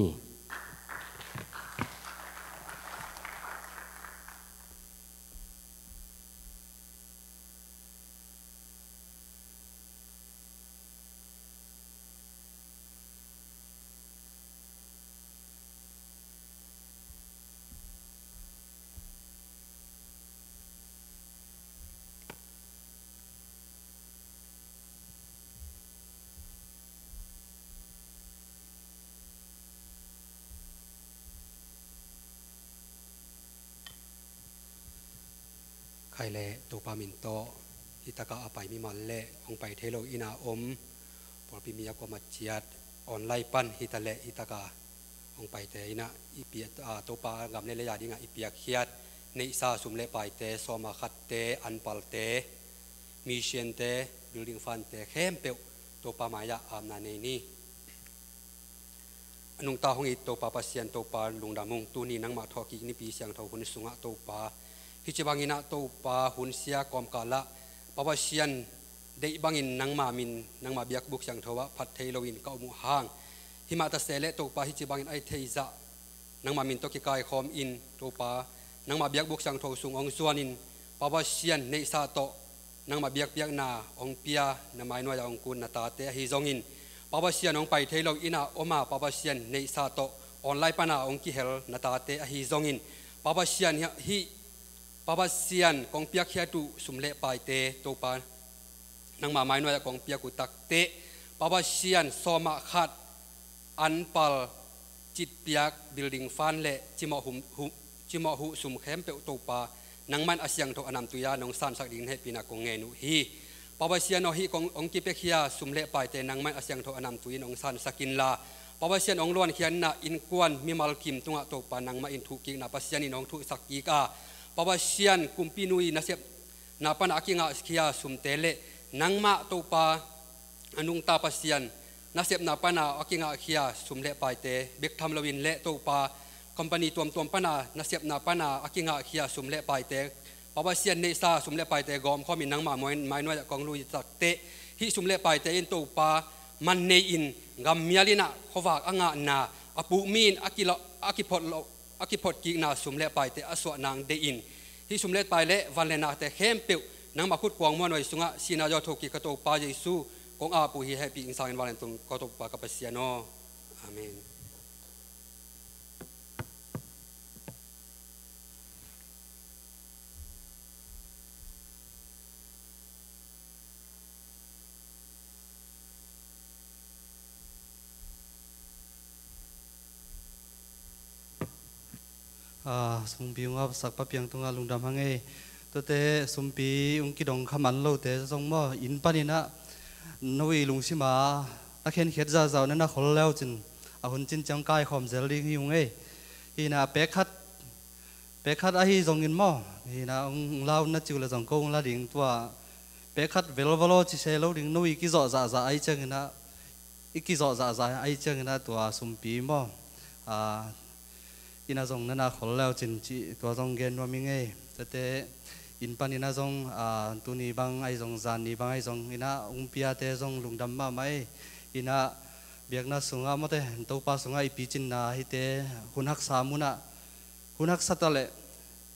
Khai le Topa min tawh, hi taka a pai mimal le hong pai thei lo ina om pawlpi mi a kuama ciat online pan hi ta le hi taka hong paite ina i piak, a, Topa gam le lei a dinga i piakkhiat neihsa sum le paite, sawma khatte, anpalte, mission te, building fund te khempeuh Topa mai-ah apna nei ni. A nungta hong it Topa Pasian, Topa lungdam ung. Tuni nangmah thawhkik nipi siangtho hun sungah Topa, hici bangin ah Topa hun sia kawmkal ah Pa Pasian deih bangin nangma min, nangma biakbuk siangtho ah phat thei loin ka om uh hang, himah ta se leh Topa hici bangin a i theizah nangma min tawh kikaikhawm in Topa, nangma biakbuk siangtho sung hong zuanin Pa Pasian neihsa tawh nangma biakpiakna hong pia, na mainuai-ah hong kun na tate ahi zongin, Pa Pasian hong pai thei lo ina om a, Pa Pasian neihsa tawh online pana hong kihel na tate ahi zongin, Pa Pasian hi, hi Pa Pasian kong piakkhiat uh sum le paite Topa nangma mainuai-ah kong piak uh takteh, Pa Pasian sawmah khat anpal, citpiak, building fund le cimawh hum, hu, cimawh huh sum khempeuh Topa nangman a siangtho a namtui-a nong sansak dingin hehpihna kong ngen uh hi. Pa Pasian aw, hih kong hong kipiakhia sum le paite nangman a siangtho a namtui-in hong sansak inla, Pa Pasian hong luankhiatna innkuan mimal kim tungah Topa nangmah in thuhkikna Pasian in hong thuhsak kik a, Pa Pasian kumpi nui nasepna pana a kingahkhia sumte le nangmah Topa a nungta Pasian nasepna pana a kingahkhia sum le paite bek tham loin le Topa company tuamtuam pana nasepna pana a kingahkhia sum le paite, Pa Pasian neihsa sum le paite gawmkhawmin nangma mainuai-ah kong lui takteh, hih sum le paite in Topa man nei-in gammial in ah khuavak a ngahna, a puk mi in a kiphot loh, a kiphot kikna sum le paite a suah nang deih in, hih sum le pai le van le nate khempeuh nangma khut kuang muanhuai sungah sihna zawh thokik ka Topa Jesu kong ap uh hi. Hehpih in sangin vanglian tung ka Topa ka Pasian aw. Amen. A, sumpi hong apsak Pa Piang tungah lungdam hang ei. Tuate sumpi hong kidong kha man lote zong maw, inn panin ah no i lungsim a na khenkhiat zahzah uh na na khol le uh cin, a hun cin ciang kaikhawm zel ding hi ung ei. Hi na pek khat, pek khat ahi zongin maw, hi na hong la un na ci uh le zong ko hong la ding, tua pek khat velvalo ci se lo ding, no i kizawh zahzah ahi ciangin ah, i kizawh zahzah ahi ciangin ah tua sumpi maw, a, inn ah zong na na khol le uh cin cih tua zong gen nuam ing ei. Tuate inn panin ah zong, a, tuni bang ahi zong, zan ni bang ahi zong, inn ah hong piate zong lungdam mahmah ei. Inn ah biakna sungah mawte, Topa sungah i picinna hihte hun haksa munah, hun haksa ta leh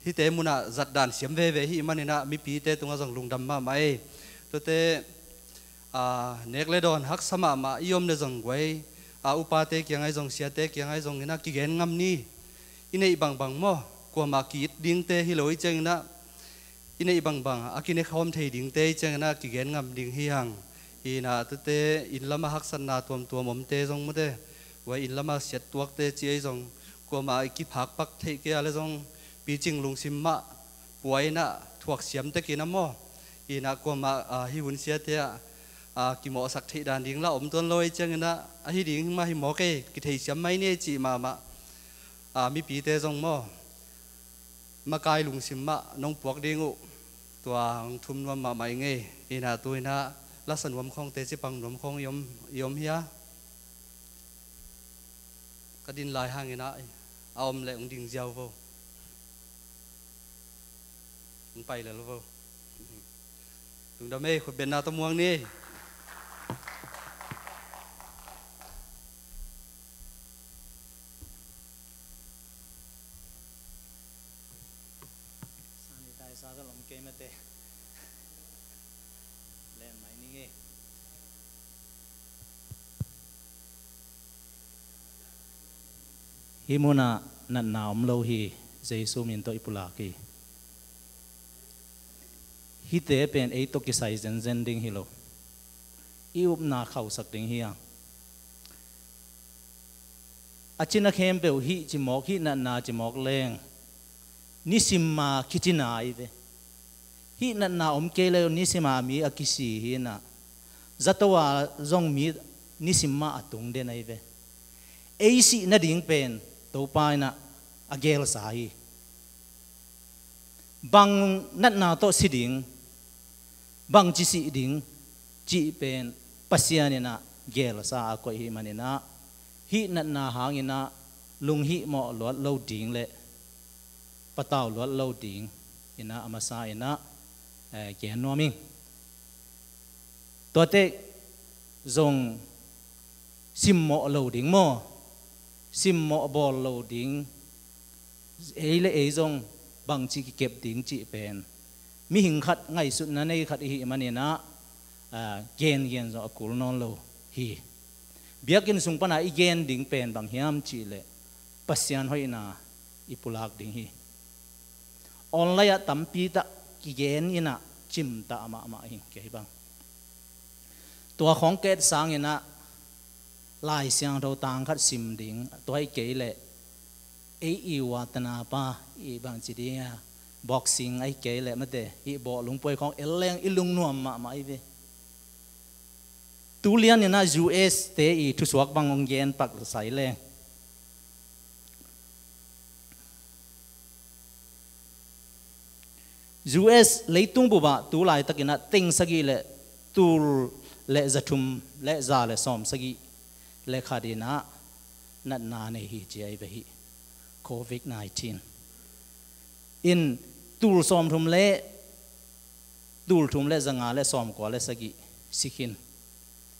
hihte munah zatdan siam veve hi manin ah mipite tungah zong lungdam mahmah ei. Tuate, a, nek le dawn haksa mahmah i om le zong guai, a, upate kiang ahi zong, siate kiang ahi zong inn ah kigen ngam ni. I neih bangbang maw, kuamah ki-it dingte hi lo i ciangin ah, i neih bangbang a kinekhawm thei dingte i ciangin ah kigen ngam ding hi hang. Hi na tuate inn lamah haksatna tuamtuam omte zong mawte, guai inn lamah siattuakte ci ahi zong, kuamah i kiphakpak theih kei a le zong picing lungsim mah pua in ah thuaksiam tekin ah maw, hi na kuamah, a, hih hun siate ah, a, kimawhsak theih dan ding lah om tuan lo i ciangin ah, ahi ding mah hi mawk ei, kitheisiam mai ni ei cih mahmah, a, mipite zong maw, makai lungsim mah nong puak ding uh, tua hong thum nuam mahmah ing ei. Hi na tu in ah lasa nuam khawngte cipang nuam khawng i om, i om hia? Ka din lai hangin ah a om leh hong ding ziau vo. Hong pai lel vo. Lungdam ei, khutbetna tawh muang ni. Sanitizer om kei mate. Len mai ning ei. Hih munah natna om lo hi, Jesu min tawh i pulak hi. Hihte pen ei tawh kisai zenzen ding hi lo. I upna khauhsak ding hi a. A cina khempeuh hih cimawk, hih natna cimawk leng nisim a kicina hi ve. Hih natna om kei le uh nisima mi a kisi hi inah, zato a zong mi nisim mah a tung den ahi ve. Ei sih nading pen Topa inah a gelsa hi. Bang natna tawh si ding, bangci sih ding cih pen Pasian inah gelsa a koih hi maninah, hih natna hanginah lunghihmawh luat lo ding le patau luat lo ding inah a masa inah, eh, gen nuam ing. Tuate zong simmawh lo ding maw, simmawh bawl lo ding, ei le ei zong bangci kikep ding cih pen mihing khat ngaihsutna nei khat ihih maninah, ah, gengen zong a kul nawn lo hi. Biakinn sung pana i gen ding pen bang hiam cihleh Pasian hoihna i pulak ding hi. Online ah tampi tak kigen inah cimtah mahmah hi kei bang. Tua khawng ket sanginah Lai Siangtho tang khat sim ding, tua hi kei leh ei i watana pa i bangci ding a, boxing ahi kei leh mate, i bawhlung puai khawng el leng i lungnuam mahmah ahi ve. Tulian inah U S te i thusuak bang hong gen pak sai leng, U S leitung bupah tu laitakinah teng sagih le tul le zathum le za le sawm sagih le khat inah natna nei hi ci ahi ve hi. Covid nineteen in tul sawmthum le tul thum le zanga le sawmkua le sagih si khin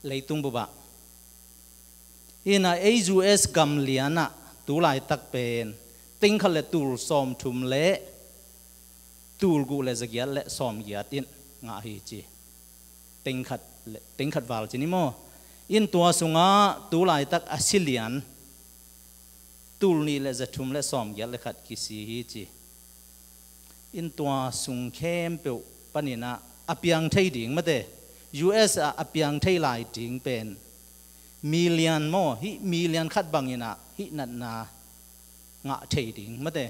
leitung bupah. Inah ei U S gam lianah tu laitak pen teng khat le tul sawmthum le tul guh le zagiat le sawmgiat in ngah hi ci. Teng khat le, teng khat val ci ni maw. In tua sungah tu laitak a si lian tul nih le zathum le sawmgiat le khat kisi hi ci. In tua sung khempeuh paninah a piang thei ding mate, U S ah a piang thei lai ding pen million maw, hih million khat banginah hih natna ngah thei ding mate.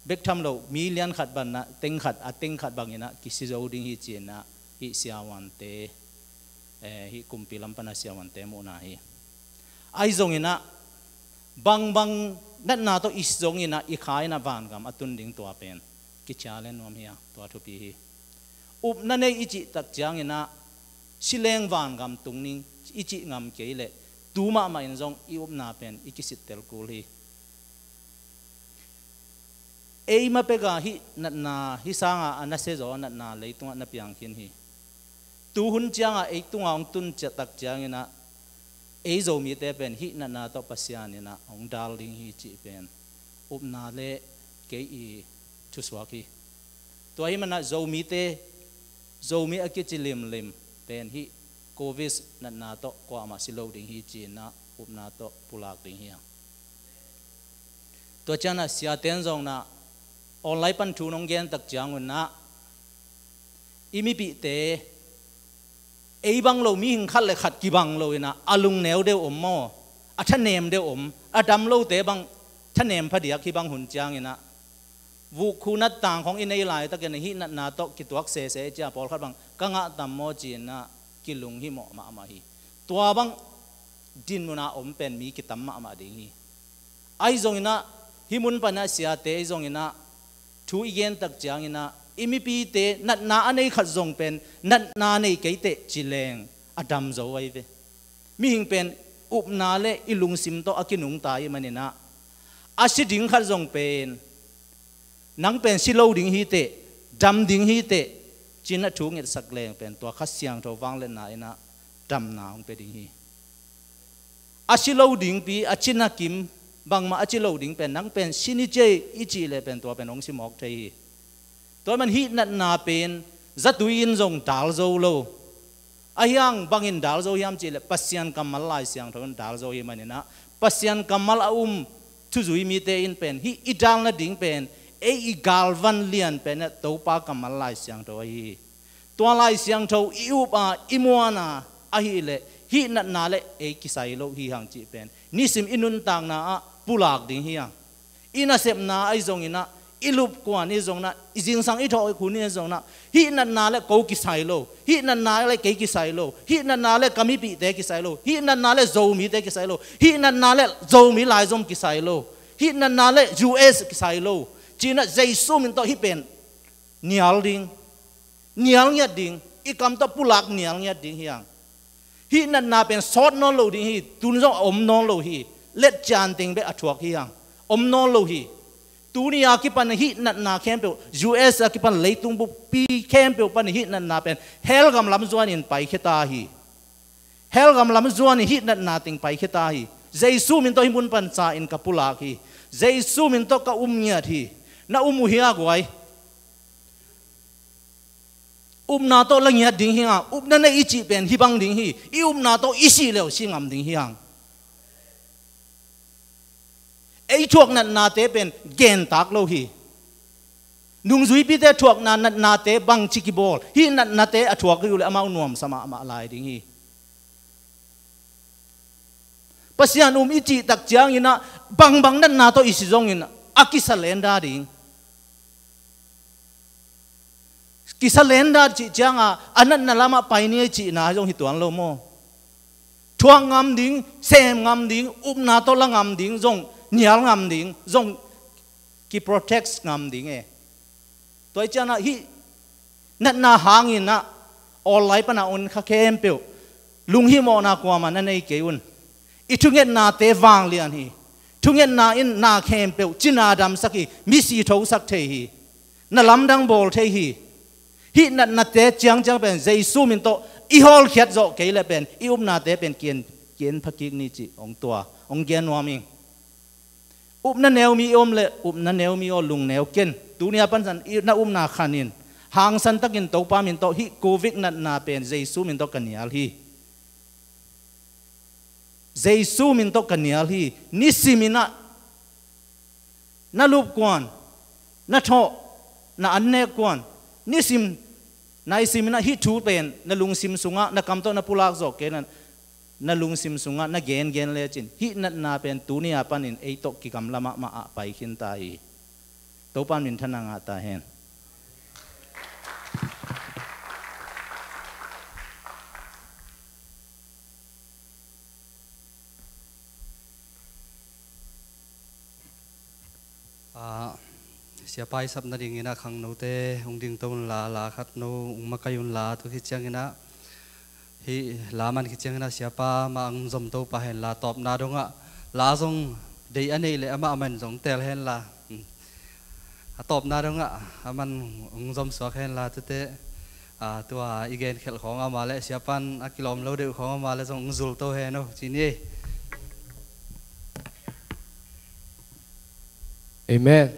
Bek tham lo million khat banah teng khat, a teng khat banginah kisi zo ding hi ci inah hih siavuante, eh, hih kumpi lam pana siavuante muhna hi. Ahi zonginah bangbang natna tawh i zonginah i kha inah vangam a tun ding tua pen kichia le nuam hi a, tua thupi hi. Upna nei i cih tak cianginah si leng vangam tung ning i cih ngam kei leh tu mahmah in zong i upna pen i kisittel kul hi. Ei ma peka hih natna, hih sanga a nasia zaw natna leitungah na piang khin hi. Tu hun cianga ei tunga hong tun ciahtak cianginah ei Zomite pen hih natna tawh Pasian inah hong dal ding hi cih pen upna le kei i thusuak hi. Tua hi manah Zomite, Zomi a kici limlim pen hih Covid natna tawh kuamah si lo ding hi ci inah upna tawh pulak ding hi a. Tua cianah siaten zongnah online pan thu nong gentak ciangunah i mipihte ei bang lo mihing khat le khat kibang lo inah a lungneu deuh om maw, a thanem deuh om, a dam lote bang thanem phadiak hi bang hun cianginah vuk khu nat tang khawng i nei laitakin hih natna tawh kituak sese cia pawlkhat bang ka ngah tam maw ci inah kilung himawh mahmah hi. Tua bang din munah om pen mi kitam mahmah ding hi. Ahi zonginah hih mun panah siate ahi zonginah thu i gentak cianginah i mipite natna a nei khat zong pen natna nei kei teh ci leng a dam zo ahi ve. Mihing pen upna le i lungsim tawh a kinungta ih maninah a si ding khat zong pen nang pen si lo ding hi teh, dam ding hi teh ci inah thu ngetsak leng pen tua Kha Siangtho vangliatna inah damna hong pia ding hi. A si lo dingpi a cina kim bangmah a ci lo ding pen nang pen si ni cia i cih leh pen tua pen hong si mawk thei hi. Tua man hih natna pen zatui in zong dal zo lo. Ahi hang bangin dal zo hiam cih leh Pasian kammal Lai Siangtho in dal zo hi maninah Pasian kammal a um thuzui mite in pen hih i dal nading pen ei i galvan lian pen ah Topa kammal Lai Siangtho ahi hi. Tua Lai Siangtho i up a i muan a ahih leh hih natna le ei kisai lo hi hang cih pen nisim i nuntakna ah pulak ding hi hang. I nasepna ahi zonginah I lupkuan hi zongin ah, i zingsang i thawh i khun hi zongin ah, hih natna le ko kisai lo, hih natna le kei kisai lo, hih natna le ka mipihte kisai lo, hih natna le Zomite kisai lo, hih natna le Zomi laizom kisai lo, hih natna le U S kisai lo, ci-in ah Jesu min tawh hih pen nial ding, nial ngiat ding, i kam tawh pulak nial ngiat ding hi hang. Hih natna pen sawt nawn lo ding hi, tun zong a om nawn lo hi. Letcian teng bek a thuak hi hang, om nawn lo hi. Tuni a kipan hih natna khempeuh, U S a kipan leitung buppi khempeuh pan hih natna pen hell gam lam zuanin paikhia ta hi. Hell gam lam zuanin hih natna teng paikhia ta hi. Jesu min tawh hih mun pan ca-in ka pulak hi. Jesu min tawh ka um ngiat hi. Na um uh hia guai? Upna tawh la ngiat ding hi hang. Upna nei i cih pen hih bang ding hi. I upna tawh i sih leh si ngam ding hi hang. Ei thuak natnate pen gentak lo hi. Nungzuipite thuakna natnate bangci kibawl, hih natnate a thuak hi uh leh amau nuamsa mahmah lai ding hi. Pasian um i cih tak ciangin ah bangbang natna tawh i si zongin a kisa lenda ding. Kisa lenda cih ciangin a natna lamah pai ni ei cihna zong hi tuan lo maw? Thuak ngam ding, sem ngam ding, upna tawh la ngam ding, zong nial ngam ding, zong kiprotect ngam ding e. Tua i ciangin ah hih natna hangin ah online pan a om kha khempeuh lunghihmawhna kuamah na nei kei un. I thungetnate vanglian hi. Thungetna in na khempeuh cina damsak hi. Misi thosak thei hi. Na lamdang bawl thei hi. Hih natnate ciangciang pen Jesu min tawh i hawlkhiat zawh kei leh pen i upnate pen kian, kian phakik ni cih hong tua, hong gen nuam ing. Upna neu mi i om leh upna neu mi aw, lungneu ken. Tuni a pansan i na upna khan in, hangsan takin Topa min tawh hih Covid natna pen Jesu min tawh ka nial hi. Jesu min tawh ka nial hi. Nisimin ah na lupkuan, na thawh, na annek kuan, nisim na i simin ah hih thu pen na lungsim sungah, na kam tawh na pulak zawh kei leh, na lungsim sungah na gengen lecin hih natna pen tuni a panin ei tawh kigamla mahmah ah pai khinta hi. Topa in minthanna ngah ta hen. Ah, siapa i sap nadingin ah khangnote hong dingto unla, la khat no hong makai unla, tua khit ciangin ah hih la man khit ciangin ah siapa mah hong zomto pah henla, tawpna dongah la zong deih a neih leh amah a man zong tel henla. Hmm. A tawpna dongah a man hong zomsuak henla, tute, ah, tua i genkhelh khawng a om leh, siapa in a kilawm lo deuh khawng a om leh zong hong zulto hen aw ci ni. Amen.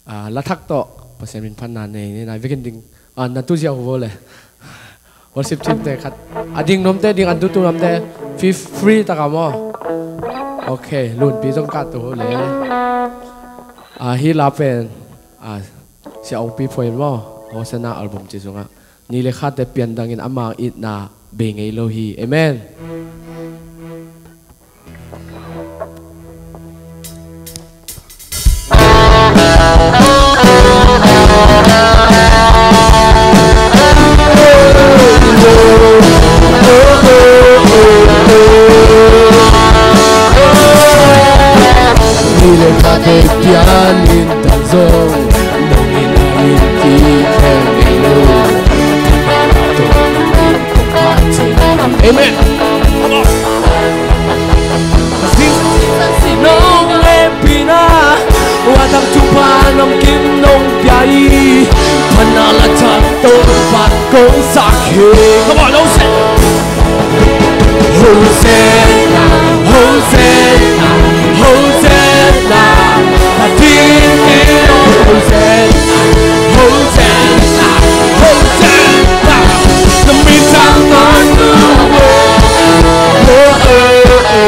Ah, la thak tawh Pasian min phatna nei ni. Nai vekin ding, ah, na tu ziau vo le. Worship team te khat a ding nuamte ding, an tu tu nuamte feel free taka maw. Ok, Lunpi zong ka tu le. Ah, hih la pen, ah, Sia Ong Pi Phoin maw, Hosanna album ci sungah, ni le khate piandangin ama itna bei ngei lo hi. Amen. Ni le khate pianin tan zong nong in a in kikhel ngei lo. Amen. Nong lepina, watang tupa nong kim nong piai, panala chan tong pan kong sakhi. Come on, don't say. Hosanna, Hosanna, Hosanna. Adin kilo, Hosanna, Hosanna, Hosanna. Na min thang ngon. Oh, oh, oh, oh.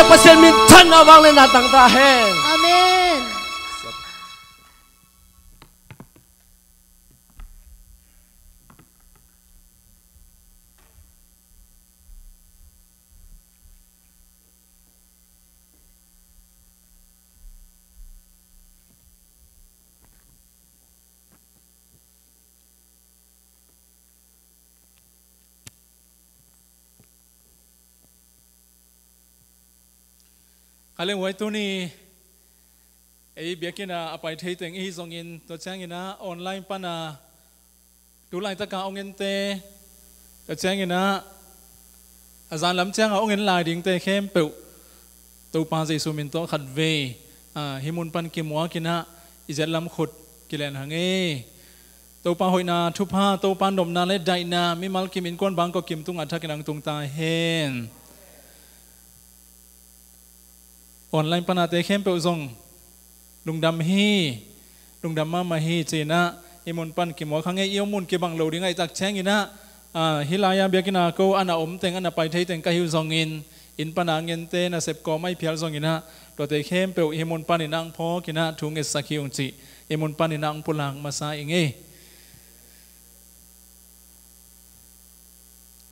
Pasian minthanna vangliatna tang ta hen. Amen. Kha leng huai tuni ei biakinn ah a pai thei teng i hi zongin, tua ciangin ah online pan a tu laitaka hong ente, tua ciangin ah a zan lam cianga hong en lai dingte khempeuh Topa Jesu min tawh khatvei, ah, hih mun pan kimuakin ah i zet lam khut kilen hang ei. Topa hoihna thupha, Topa nopna le daihna mimal kim innkuan bangkok kim tungah thakin hong tung ta hen. Online panate khempeuh zong lungdam hi, lungdam mahmah hi ci-in ah hih mun pan kimuak hang ei. I om mun kibang lo ding ahih tak ciangin ah, ah, hih lai-a biakinn a ko a na om teng, a na pai thei teng ka hi uh zongin, inn pan a hong ente, nasep kawm a i phial zongin ah, tuate khempeuh hih mun panin ah hong phawkin ah thu ngetsak hi ung cih hih mun panin ah hong pulak masa ing ei.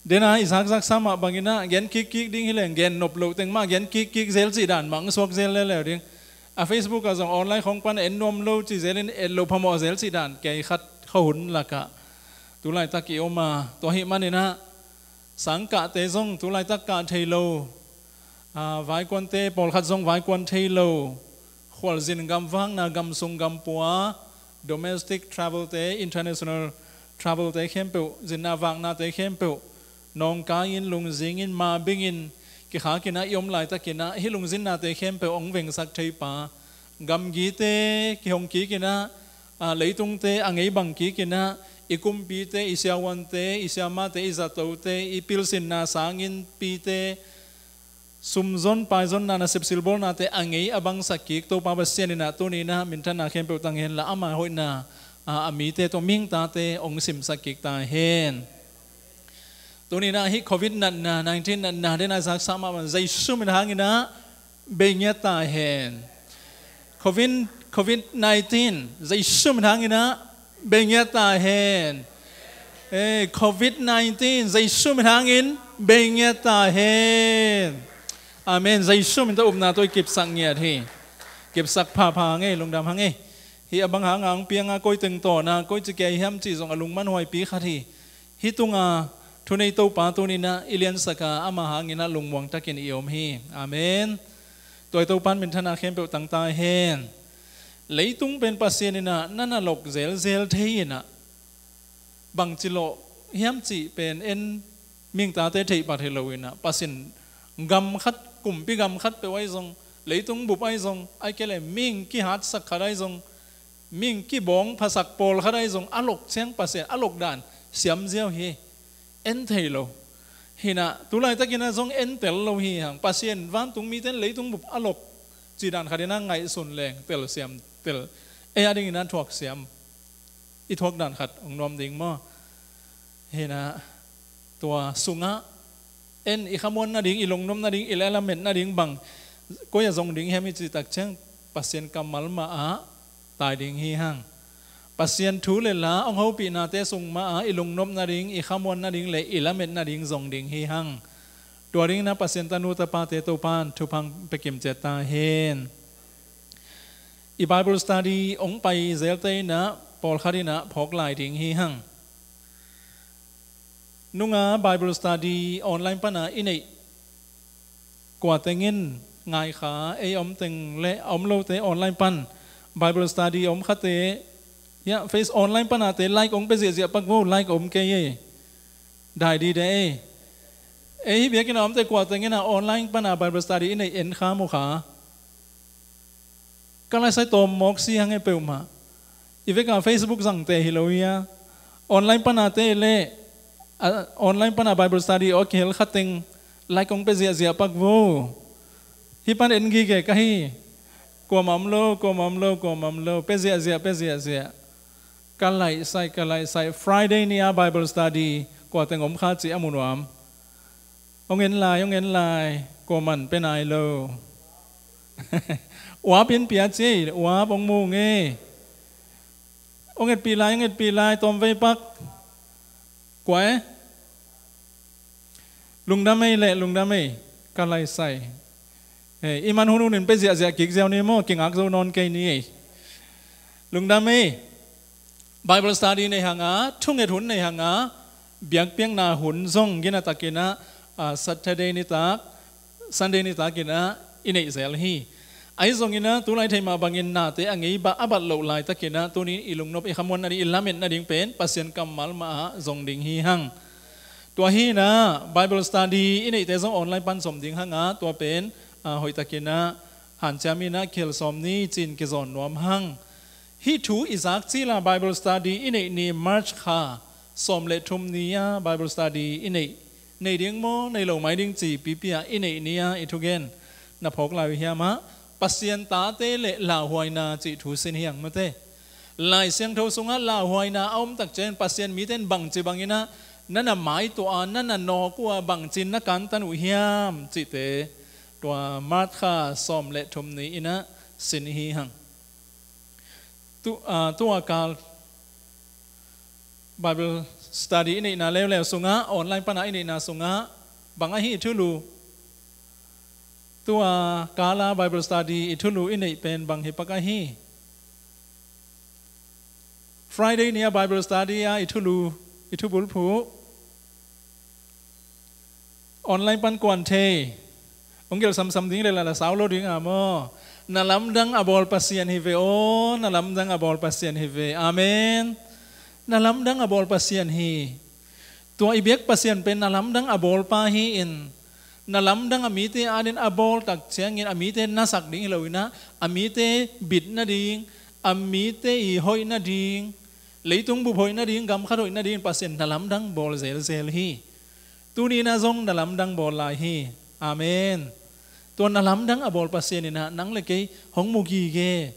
Dena i zakzaksa mah bangin ah gen kikkik ding hi leng, gen nop loh teng mah gen kikkik zel cih dan mah hong suak zel leuleu ding. A Facebook ah zong online khong pan en nuam lo cih zelin et loh phamawh zel cih dan kei khat khuahun lakah tu laitak i om a, tua ahih manin ah sangkahte zong tu laitak kah thei lo, ah, vaikuante pawlkhat zong vaikuan thei lo, khualzin gamvakna, gamsung gampua, domestic travel-te, international travel-te khempeuh, zinna vaknate khempeuh nawngkain, lungzingin, mabingin kikhakin ah i om laitakin ah hih lungzinnate khempeuh hong vengsak theipa, gamgite kihong kikin ah, ah, leitungte a ngei bang kikin ah, i kumpite, i siavuante, i siamahte, i zatote, i pilsinna sangin pite, sumzon paizonna, nasep silbawlnate a ngei a bangsak kik Topa Pasian in ah tuni in ah minthanna khempeuh tang henla, ama hoihna, ah, a mite tawh mihingtate hong simsak kik ta hen. Tuni in ah hih Covid natna, nineteen natna, dena i zaksa mahmah Jesu min hangin ah bei ngiat ta hen. Covid, Covid nineteen, Jesu min hangin ah bei ngiat ta hen. Eh, Covid nineteen, Jesu min hangin bei ngiat ta hen. Amen. Jesu min tawh upna tawh i kipsak ngiat hi. Kipsak phapha hang ei, lungdam hang ei. Hih a bang hanga hong pianga koi teng tawna koi ci kei hiam cih zong a lungmanhuaipi khat hi. Hih tunga thunei Topa tuni in ah i liansak a, ama hangin ah lungmuang takin i om hi. Amen. Tua i Topa in minthanna khempeuh tang ta hen. Leitung pen Pasian in ah na na lok zelzel thei in ah, bangci lawh hiam cih pen en mihingtate theih pah hi lo in ah, Pasian gam khat, kumpi gam khat peuh ahi zong, leitung bup ahi zong, ahih kei leh mihing kihatsak khat ahi zong, mihing kibawng phasak pawlkhat ahi zong, a lok ciang Pasian a lok dan siam ziau hi. En thei lo. Hi in ah tu laitakin ah zong en tel lo hi hang. Pasian vantung mite in leitung bup a lok cih dan khat in ah ngaihsun leng tel siam, tel, ei a dingin ah thuak siam, i thuak dan khat hong nuam ding maw? Hi in ah tua sungah en i khamuan nading, i lungnop nading, i lailamet nading bang koi ah zong ding hiam i cih tak ciang Pasian kammal mah ah tai ding hi hang. Pasian thu le la hong hopihnate sung mah ah i lungnop nading, i khamuan nading le i lamet nading zong ding hi hang. Tua dingin ah Pasian tanu tapate Topa in thupha hong pia kimciat ta hen. I Bible study hong pai zelte in ah pawlkhat in ah phawk lai ding hi hang. Nunga Bible study online pana i neih kua teng in ngai kha, ei om teng le a om lote online pan Bible study om khate, ya, Face online panate like hong pia ziahziah pak vo, like om kei ei. Dai dide ei. Ei hih biakinn a omte kua teng in ah online pana Bible study i neih en kha mu kha. Ka laisai tawm mawk si hang e peuhmah. I veka Facebook zangte hi lo hi a, online panate le, a, online pana Bible study aw kihel khateng like hong pia ziahziah pak vo. Hih pan en gige ka hi. Kuamah om lo, kuamah om lo, kuamah om lo. Pia ziahziah, pia ziahziah. Ka laihsaih, ka laihsaih. Friday ni-a Bible study kua teng om kha cih a mu nuam. Hong en lai, hong en lai. Kuaman pe nai lo. Uap in pia ci, uap hong mu ngei. Hong etpih lai, hong etpih lai, tawmvei pak. Kua e? Lungdam ei leh, lungdam ei. Ka laisai. Eh, i man hun hun in pe ziahziah kik ziau ni maw, kingak zo nawn kei ni ei. Lungdam ei. Bible study nei hanga, thunget hun nei hanga, biakpiakna hun zong gina takinah, ah, Saturday nitak, Sunday nitakinah i neih zel hi. Ahi zonginah tulai thei mah bangin nate a ngei bah a bat loh laitakinah tunin i lungnop i khamuan nading, i lamet nading pen Pasian kammal mahah zong ding hi hang. Tua hinah Bible study i neihte zong online pan zom ding hanga, tua pen, ah, hoihtakinah hanciam inah khel sawm ni cin kizawn nuam hang. Hih thu i zak cila Bible study i neih ni March kha sawm le thum ni-a Bible study i neih, nei ding maw, nei lo mai ding ci pipi-a i neih ni-a i thugen na phawk lai uh hiamah, Pasian tate le lauhuaina cih thu sin hiang mate. Lai Siangtho sungah lauhuaina a om tak ciangin Pasian mite in bangci banginah na na maituah a, na na nawk uh a, bangcin na kantan uh hiam cihte tua March kha sawm le thum ni inah sin hi hang. Tu, ah, tua kal Bible study i neihna leuleu sungah, online pana i neihna sungah bang ahi i thulu? Tua kala Bible study i thulu i neih pen bang hi pak ahi? Friday ni-a Bible study a i thulu, i thubulphuh. Online pan kuan thei. Hong gelh samsam ding le lala sau lo ding a maw. Na lamdang a bawl Pasian hi ve aw, na lamdang a bawl Pasian hi ve. Amen. Na lamdang a bawl Pasian hi. Tua i biak Pasian pen na lamdang a bawlpa hi-in, na lamdang a mite adin a bawl tak ciangin a mite nasak ding hi loinah, a mite bit nading, a mite i hoih nading, leitung bup hoih nading, gam khat hoih nading Pasian na lamdang bawl zelzel hi. Tuninah zong na lamdang bawl lai hi. Amen. Tua na lamdang a bawl Pasian inah nang le kei hong mu gige.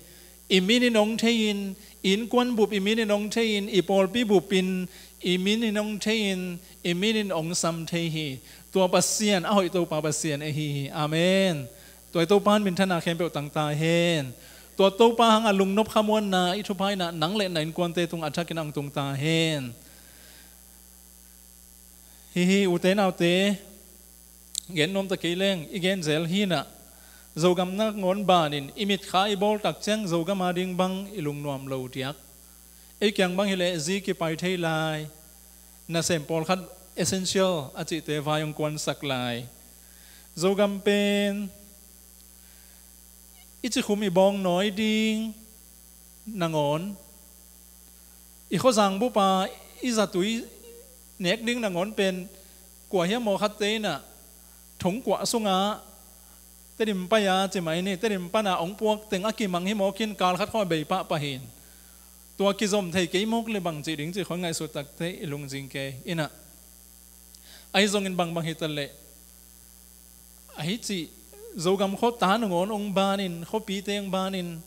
I min in hong thei-in, i innkuan bup i min in hong thei-in, i pawlpi bup in i min in hong thei-in, i min in hong sam thei hi. Tua Pasian a hoih Topa Pasian ahi hi. Amen. Tua i Topa in minthana khempeuh tang ta hen. Tua Topa hanga lungnop khamuanna i thupha inah nang le na innkuante tung a thakin a hong tung ta hen. Hihi ute naute, gen nuam ta kei leng i gen zel hinah, Zogam nangawn banin i mitkha i bawl tak ciang Zogam ading bang i lungnuam lo diak. Ei kiang bang hileh zi kipai thei lai, nasem pawlkhat essential a cihte vai hong kuansak lai. Zogam pen i cikhum i bawng nawi ding nangawn, i khuazang bupa i zatui nek ding nangawn pen kua hiam maw khatte inah thongkuah sungah Tedim pai-a ci mai ni, Tedim pana hong puak teng a kimang hi mawkin kal khat khawng a bei pahpah hin. Tua kizom thei kei mawk le bang cih ding cih khawng ngaihsut takte i lungzing kei inah. Ahi zongin bangbang hi ta leh, ahi cih Zogam khuata nangawn hong banin, khuapite hong banin,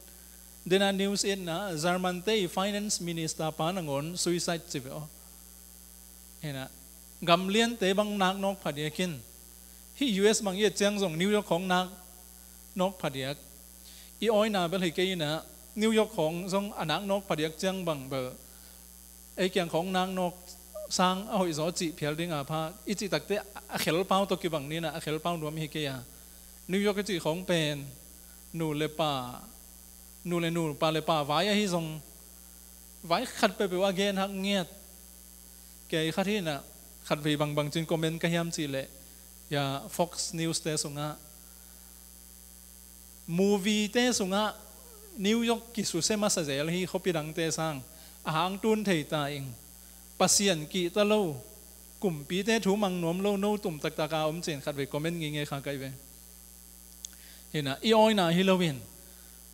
dena news etna German te i finance minister pa nangawn suicide ci ve aw. Hinah, gam liante bang nak nawk phadiakin, hih U S bang i et ciang zong New York khawng nak nawk phadiak. I awina bel hi kei inah New York khawng zong a nak nawk phadiak ciang bang bel ei kiang khawng nak nawk sang a hoihzaw cih phial dinga pha i cih takte a khelpau tawh kibang ninah a khelpau nuam hi kei a. New York i cih khawng pen nu le pa, nu le nu, pa le pa vai ahi zong vai khat peuhpeuh a gen hak ngiat. Kei khat hinah khatvei bangbang cin comment ka hiam cihleh, ya, Fox News te sungah, movie te sungah New York kisuse masa zel hi, khuapi dangte sang a hang tun thei ta ing. Pasian kihta lo, kumpite thu mang nuam lo, no tum taktaka om cin khatvei comment ngingei kha kai ve. Hinah i awina hi loin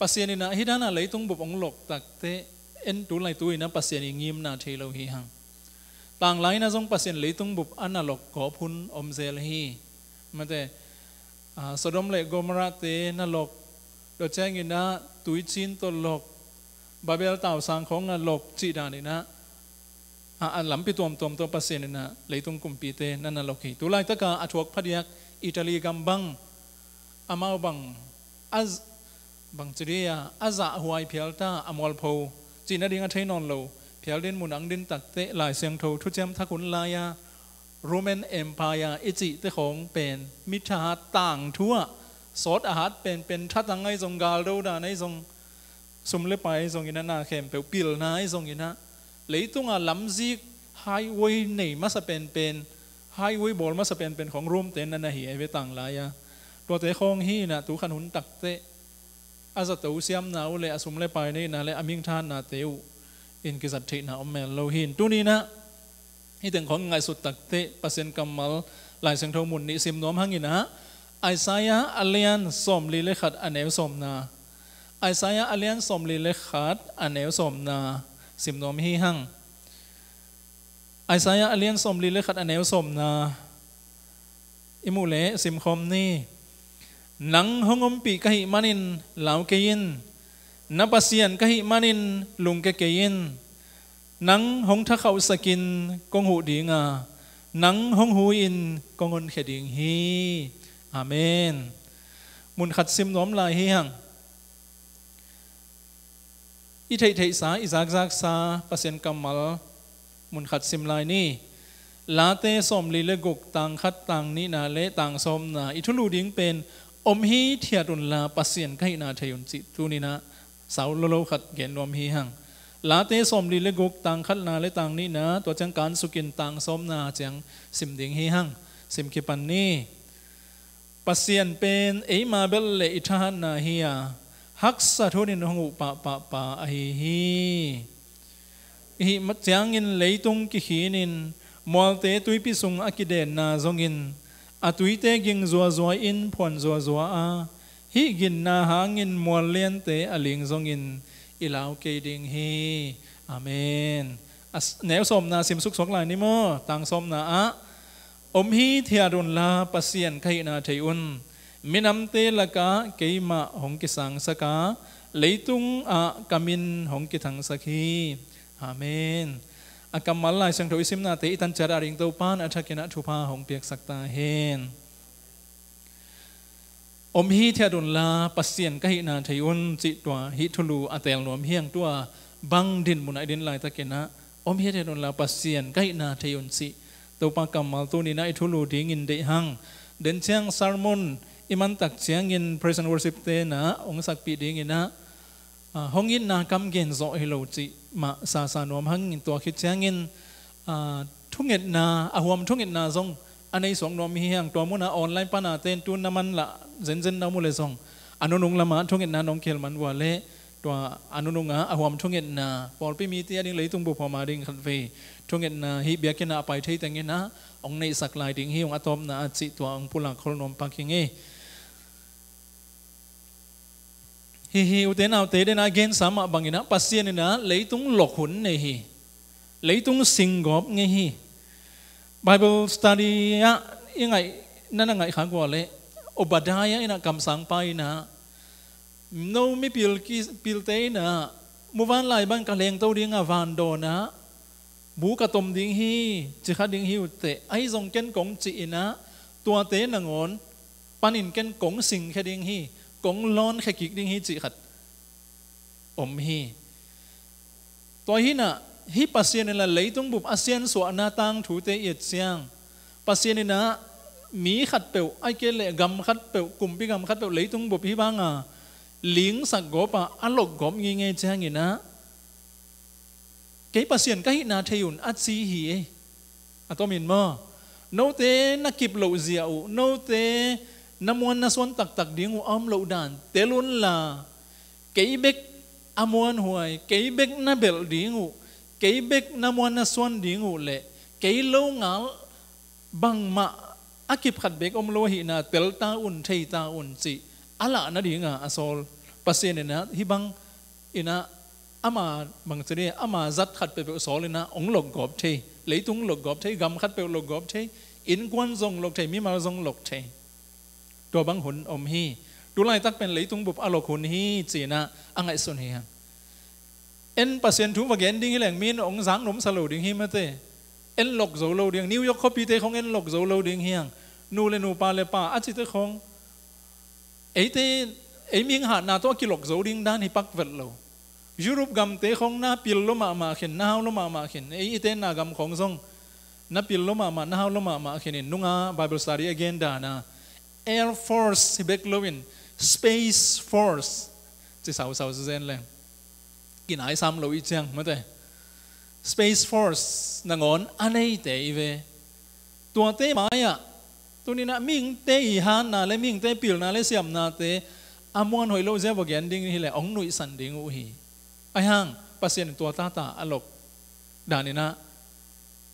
Pasian inah hih dana leitung bup hong lok takte en tu lai tu inah Pasian i ngimna thei lo hi hang. Tanglai inah zong Pasian leitung bup a na lok gawp hun om zel hi. Mate, ah, Sodom le Gomorrah te na lok, tua cianginah tuicin tawh lok, Babel tausang khawng na lok cih daninah, a, a lampi tuamtuam tawh Pasian inah leitung kumpite na na lok hi. Tu laitaka a thuak phadiak Italy gam bang Amau bang a z- bang ci dia a zahhuai phial ta, a mualpho cih nading a thei nawn lo phial din mun ang din takteh Lai Siangtho thuciam thak hun lai-a Roman Empire i cihte khawng pen mi thahat tangthu ah sawt a hat penpen thatang ahi zong, galdo dan ahi zong, sum le pai zongin a na khempeuh pilna ahi zongin a, leitungah lamzik highway nei masa penpen, highway bawl masa penpen khawng Rome te na na hi ei ve tang lai-a. Tuate khawng hi inah tu khan hun takteh a zato siamna uh le a sum le pai neihna le a ming thahatnate uh in kizat theihna om mel lo hi in. Tuni inah hih teng khawng ngaihsut takteh Pasian kammal Lai Siangtho mun nih sim nuam hang inah, Isaiah a lian sawmli le khat a neu sawmna. Isaiah a lian sawmli le khat a neu sawmna sim nuam hi hang. Isaiah a lian sawmli le khat a neu sawmna i muh leh simkhawm ni. Nang hong ompih ka hih manin lau kei in. Na Pasian ka hih manin lungke kei in. Nang hong thakhauhsakin kong huh ding a, nang hong hu-in kong honkhia ding hi. Amen. Mun khat sim nuam lai hi hang. I theihtheihsa, i zakzaksa Pasian kammal mun khat sim lai ni. Late sawmli le guk, tang khat, tang nihna le tang sawmna i thulu ding pen om hithiat unla Pasian ka hihna thei un cih tuni inah sau lolo khat gen nuam hi hang. Late sawmli le guk, tang khatna le tang nihna, tua ciang kansukin tang sawmna ciang sim ding hi hang. Sim kipan ni. Pasian pen eima belh le i thahatna hi a, haksat hunin hong huh pahpah pa ahi hi. Hih ciangin leitung kikhinin, mualte tuipi sung a kidenna zongin, a tuite ging zuazua in phuan zuazua a, hih ginna hangin mual liante a ling zongin i lau kei ding hi. Amen. A s- neu sawmna sim suksuak lai ni maw? Tang sawmna ah, om hithiat unla Pasian ka hihna thei un. Minamte lakah keimah hong kisangsak a, leitungah ka min hong kithangsak hi. Amen. A kammal Lai Siangtho i simnate i tan ciat a ding Topa'n a thakin ah thupha hong piaksak ta hen. Om hithiat unla Pasian ka hihna thei un cih tua hih thulu a teel nuam hi hang. Tua bang din mun ah i din laitakin ah om hithiat unla Pasian ka hihna thei un cih Topa kammal tuni inah i thulu dingin deih hang. Den ciang sermon i mantak ciangin praise and worship te inah hong sakpih ding inah, ah, hong itna kam gen zawh hi lo cih mah sasa nuam hang. Tua khit ciangin, ah, thungetna, a huam thungetna zong a nei suak nuam hi hang. Tua munah online pana ten tu na man lah zenzen na om uh leh zong a nunung lamah thungetna nong khel man uh a leh tua a nunungah a huam thungetna, pawlpi mite a ding, leitung bup huam a ding khatvei thungetna hih biakinn ah a pai thei teng inah hong neihsak lai ding hi ung, a tawpna ah cih tua hong pulak khol nuam pak hi ing ei. Hihi, ute naute, den a gensa mah bang inah Pasian inah leitung lok hun nei hi. Leitung singgawp ngei hi. Bible study ah i ngaih, na na ngaih khak uh a leh Obadiah inah kamsangpa inah, no mipil ki- pilte inah muvanlai bang ka lengto ding a, vandawn ah bu ka tom ding hi, ci kha ding hi uh teh, ahi zong ken kong cih inah tuate nangawn panin ken kong singkhia ding hi, kong lawnkhia kik ding hi cih khat om hi. Tua hi inah hih Pasian inah leitung bup a siansuahna tangthute i et ciang, Pasian inah mi khatpeuh, ahih kei leh gam khatpeuh, kumpi gam khatpeuh, leitung bup hih banga lingsak gawp a, a lok gawp ngeingei ciang inah, kei Pasian ka hihna thei un a ci hi ei. A tomin maw? Note na kip loh zia uh, note na muan na suan taktak ding uh a om loh dan tel unla, kei bek a muanhuai, kei bek na belh ding uh, kei bek na muan na suan ding uh leh kei lo ngal bangmah a kip khat bek om lo ahihna tel ta un, thei ta un cih a lah nadinga a sawl Pasian inah hih bang inah ama bangci dih, ama zat khat peuhpeuh sawl inah hong lokgawp thei, leitung lokgawp thei, gam khat peuh lokgawp thei, innkuan zong lok thei, mimal zong lok thei. Tua bang hun om hi. Tulaitak pen leitung bup a lok hun hi ci inah a ngaihsun hi hang. En Pasian thu va gen ding hi leng mi in hong zak nuamsa lo ding hi mate. En lok zo lo ding, New York khuapite khong en lok zo lo ding hi hang. Nu le nu, pa le pa a cite khong Eite, ei mihing hatna tawh a kilok zo ding dan hi pak vet lo. Europe gamte khong na pil lo mahmah khin, na hau lo mahmah khin. Ei i tenna gam khong zong na pil lo mahmah, na hau lo mahmah khin in nunga Bible study a gen dan a Air Force hi bek loin Space Force ci sausau zen leng kinaisam lo i ciang mate. Space Force nangawn a neite i ve. Tuate mai-ah tuninah mihingte i hanna le mihingte pilna le siamnate a muan hoih lo zia va gen ding hileh hong nuihsan ding uh hi. Ahi hang Pasian in tua tata a lok daninah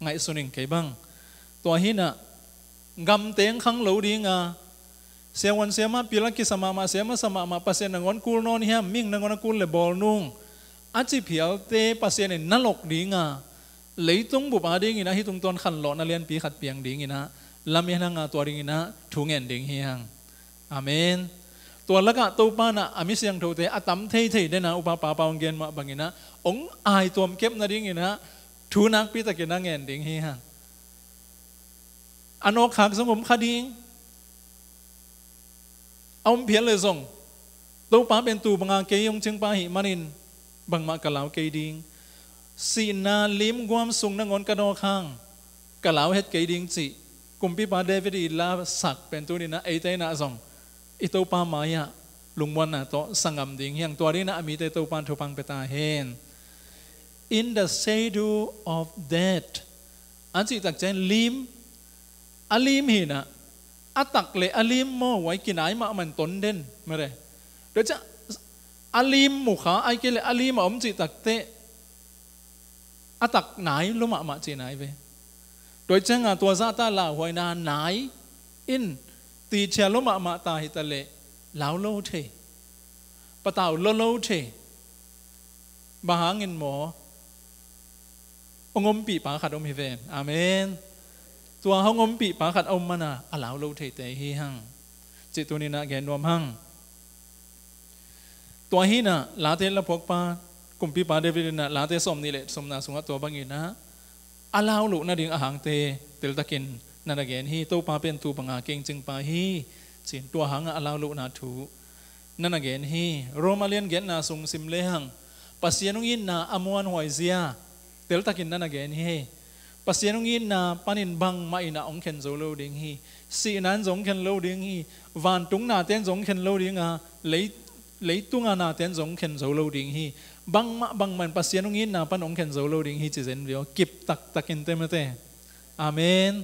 ngaihsun in kei bang. Tua hinah gamteng khang lo dinga siavuan siamah pil a kisa mahmah, siamah sa mahmah, Pasian nangawn kul nawn hiam, mihing nangawn a kul le bawl nung a ci phialte Pasian in na lok dinga leitung bup a dinginah hih tungtawn khanlawhna lianpi khat piang dinginah lamen hanga tua dinginah thu ngen ding hi hang. Amen. Tua lakah Topa nah a mi siangthote a tam theithei dena upa papa hong gen mah banginah hong aituam kep nadinginah thu nakpi takin a ngen ding hi hang. A nawkkhak zong om kha ding. A om phial le zong Topa pen tu banga kei hong cingpa hih manin bangmah ka lau kei ding. Sihna limguam sung nangawn ka dawk hang ka lau het kei ding cih kumpipa David i lasak pen tuninah eite inah zong i Topa mai-ah lungmuanna tawh sanggam ding hiang. Tua dinah a mite Topa in thupha pia ta hen. In the shadow of death a cihtak ciang lim, a lim hinah a tak le a lim maw, huai kinai mahmah in ton den mare. Tua ciah a lim mukha ai kei le a lim a om cihtak teh a tak nai lo mahmah ci nai ve. Tua cianga tua zahta lauhuaina nai in tichia lo mahmah ta hita leh lau lo thei, patau lo lo thei. Bang hangin maw? Hong ompihpa khat om hi ven. Amen. Tua hong ompihpa khat a om mana a lau lo theite hi hang cih tuninah gen nuam hang. Tua hinah Late laphuakpa kumpipa David inah Late sawm nih le sawmna sungah tua banginah a lau loh nading a hangte teltakin na na gen hi. Topa pen tu banga kei hong cingpa hi cin tua hangah a lau lohna thu na na gen hi. Roma lian giatna sung sim lehang Pasian hong itna a muanhuai zia teltakin na na gen hi. Pasian hong itna panin bangmah inah hong khen zo lo ding hi. Sihna in zong hong khen lo ding hi. Vantung naten zong hong khen lo dinga lei, leitunga naten zong hong khen zo lo ding hi. Bangmah bangmah in Pasian hong itna pan hong khen zo lo ding hi ci zen vio. Kip taktakin te mate. Amen.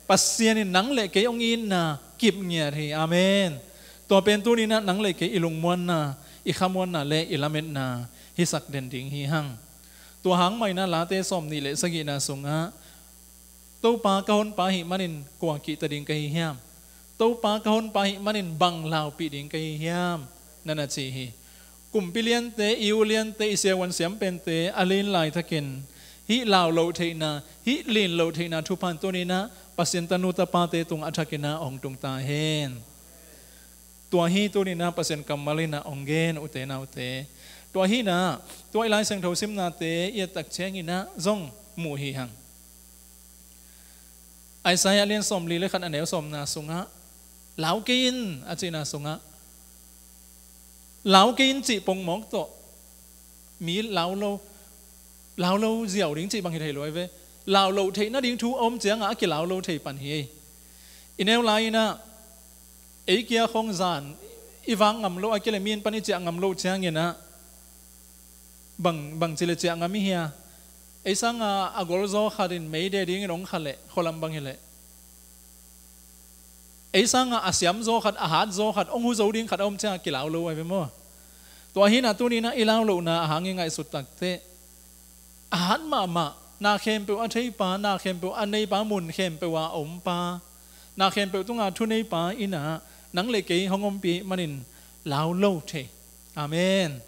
Pasian in nang le kei hong itna kip ngiat hi. Amen. Tua pen tuninah nang le kei i lungmuanna, i khamuanna le i lametna hisak den ding hi hang. Tua hang maina Late sawm nih le sagihna sungah Topa ka honpa hih manin kua kihta ding ka hi hiam? Topa ka honpa hih manin bang laupih ding ka hi hiam? Na na ci hi. Kumpi liante, i u liante, i siavuan siam pente a lin laitakin hih lau loh theihna, hih lin loh theihna thupha in tuninah Pasian tanu tapate tungah a thakinah hong tung ta hen. Tua hi tuninah Pasian kammal inah hong gen ute naute. Tua hinah tua i Lai Siangtho simnate i ettak cianginah zong muh hi hang. Isaiah lian sawmli le khat a neu sawmna sungah lau kei in a cihna sungah lau kei in cih pongmawk tawh mi lau lo, lau lo ziau ding cih bang hi thei lo ai ve. Lau loh theih nading thu a om ciangah a kilau lo thei pan hi. I neu lai-inah ei kia khong zan i vak ngam lo a kia le mi in pan i ciah ngam lo cianginah bang, bang ci le ciah ngam i hia? Ei sanga a gol zaw khatin meide dingin hong kha leh khualam bang hileh ei sanga a siam zaw khat, a hat zaw khat, hong hu zo ding khat a om ciang a kilau lo ai ve maw? Tua hinah tuninah i lau lohna a hang i ngaihsut takteh a hat mahmah, na khempeuh a theipa, na khempeuh a neipa, mun khempeuh a ompa, na khempeuh tunga thuneipa inah nang le kei hong ompih manin lau lo thei. Amen.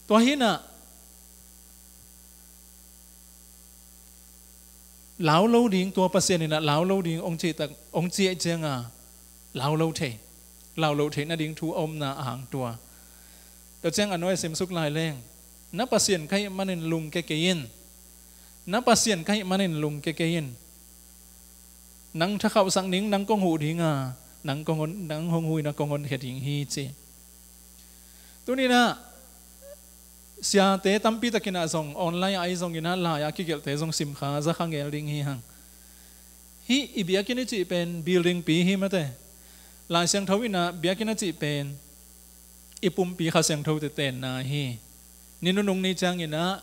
Tua hinah lau lo ding, tua Pasian inah lau lo ding hong cih tak, hong cih cianga lau lo thei, lau lo theih nading thu a omna a hang tua. Tua ciang a nuai a simsuk lai leng na Pasian ka hih manin lungke kei in. Na Pasian ka hih manin lungke kei in. Nang thakhauhsak ning, nang kong huh dinga nang kong hon, nang hong hu in ah kong honkhia ding hi ci. Tuni in ah siate tampi takin ah zong online ah ahi zongin ah lai-a kigelhte zong simkha zakha ngel ding hi hang. Hih i biakinn i cih pen building pi hi mate. Lai Siangtho in ah biakinn a cih pen i pumpi Kha Siangthote tenna hi. Ni nunung ni ciangin ah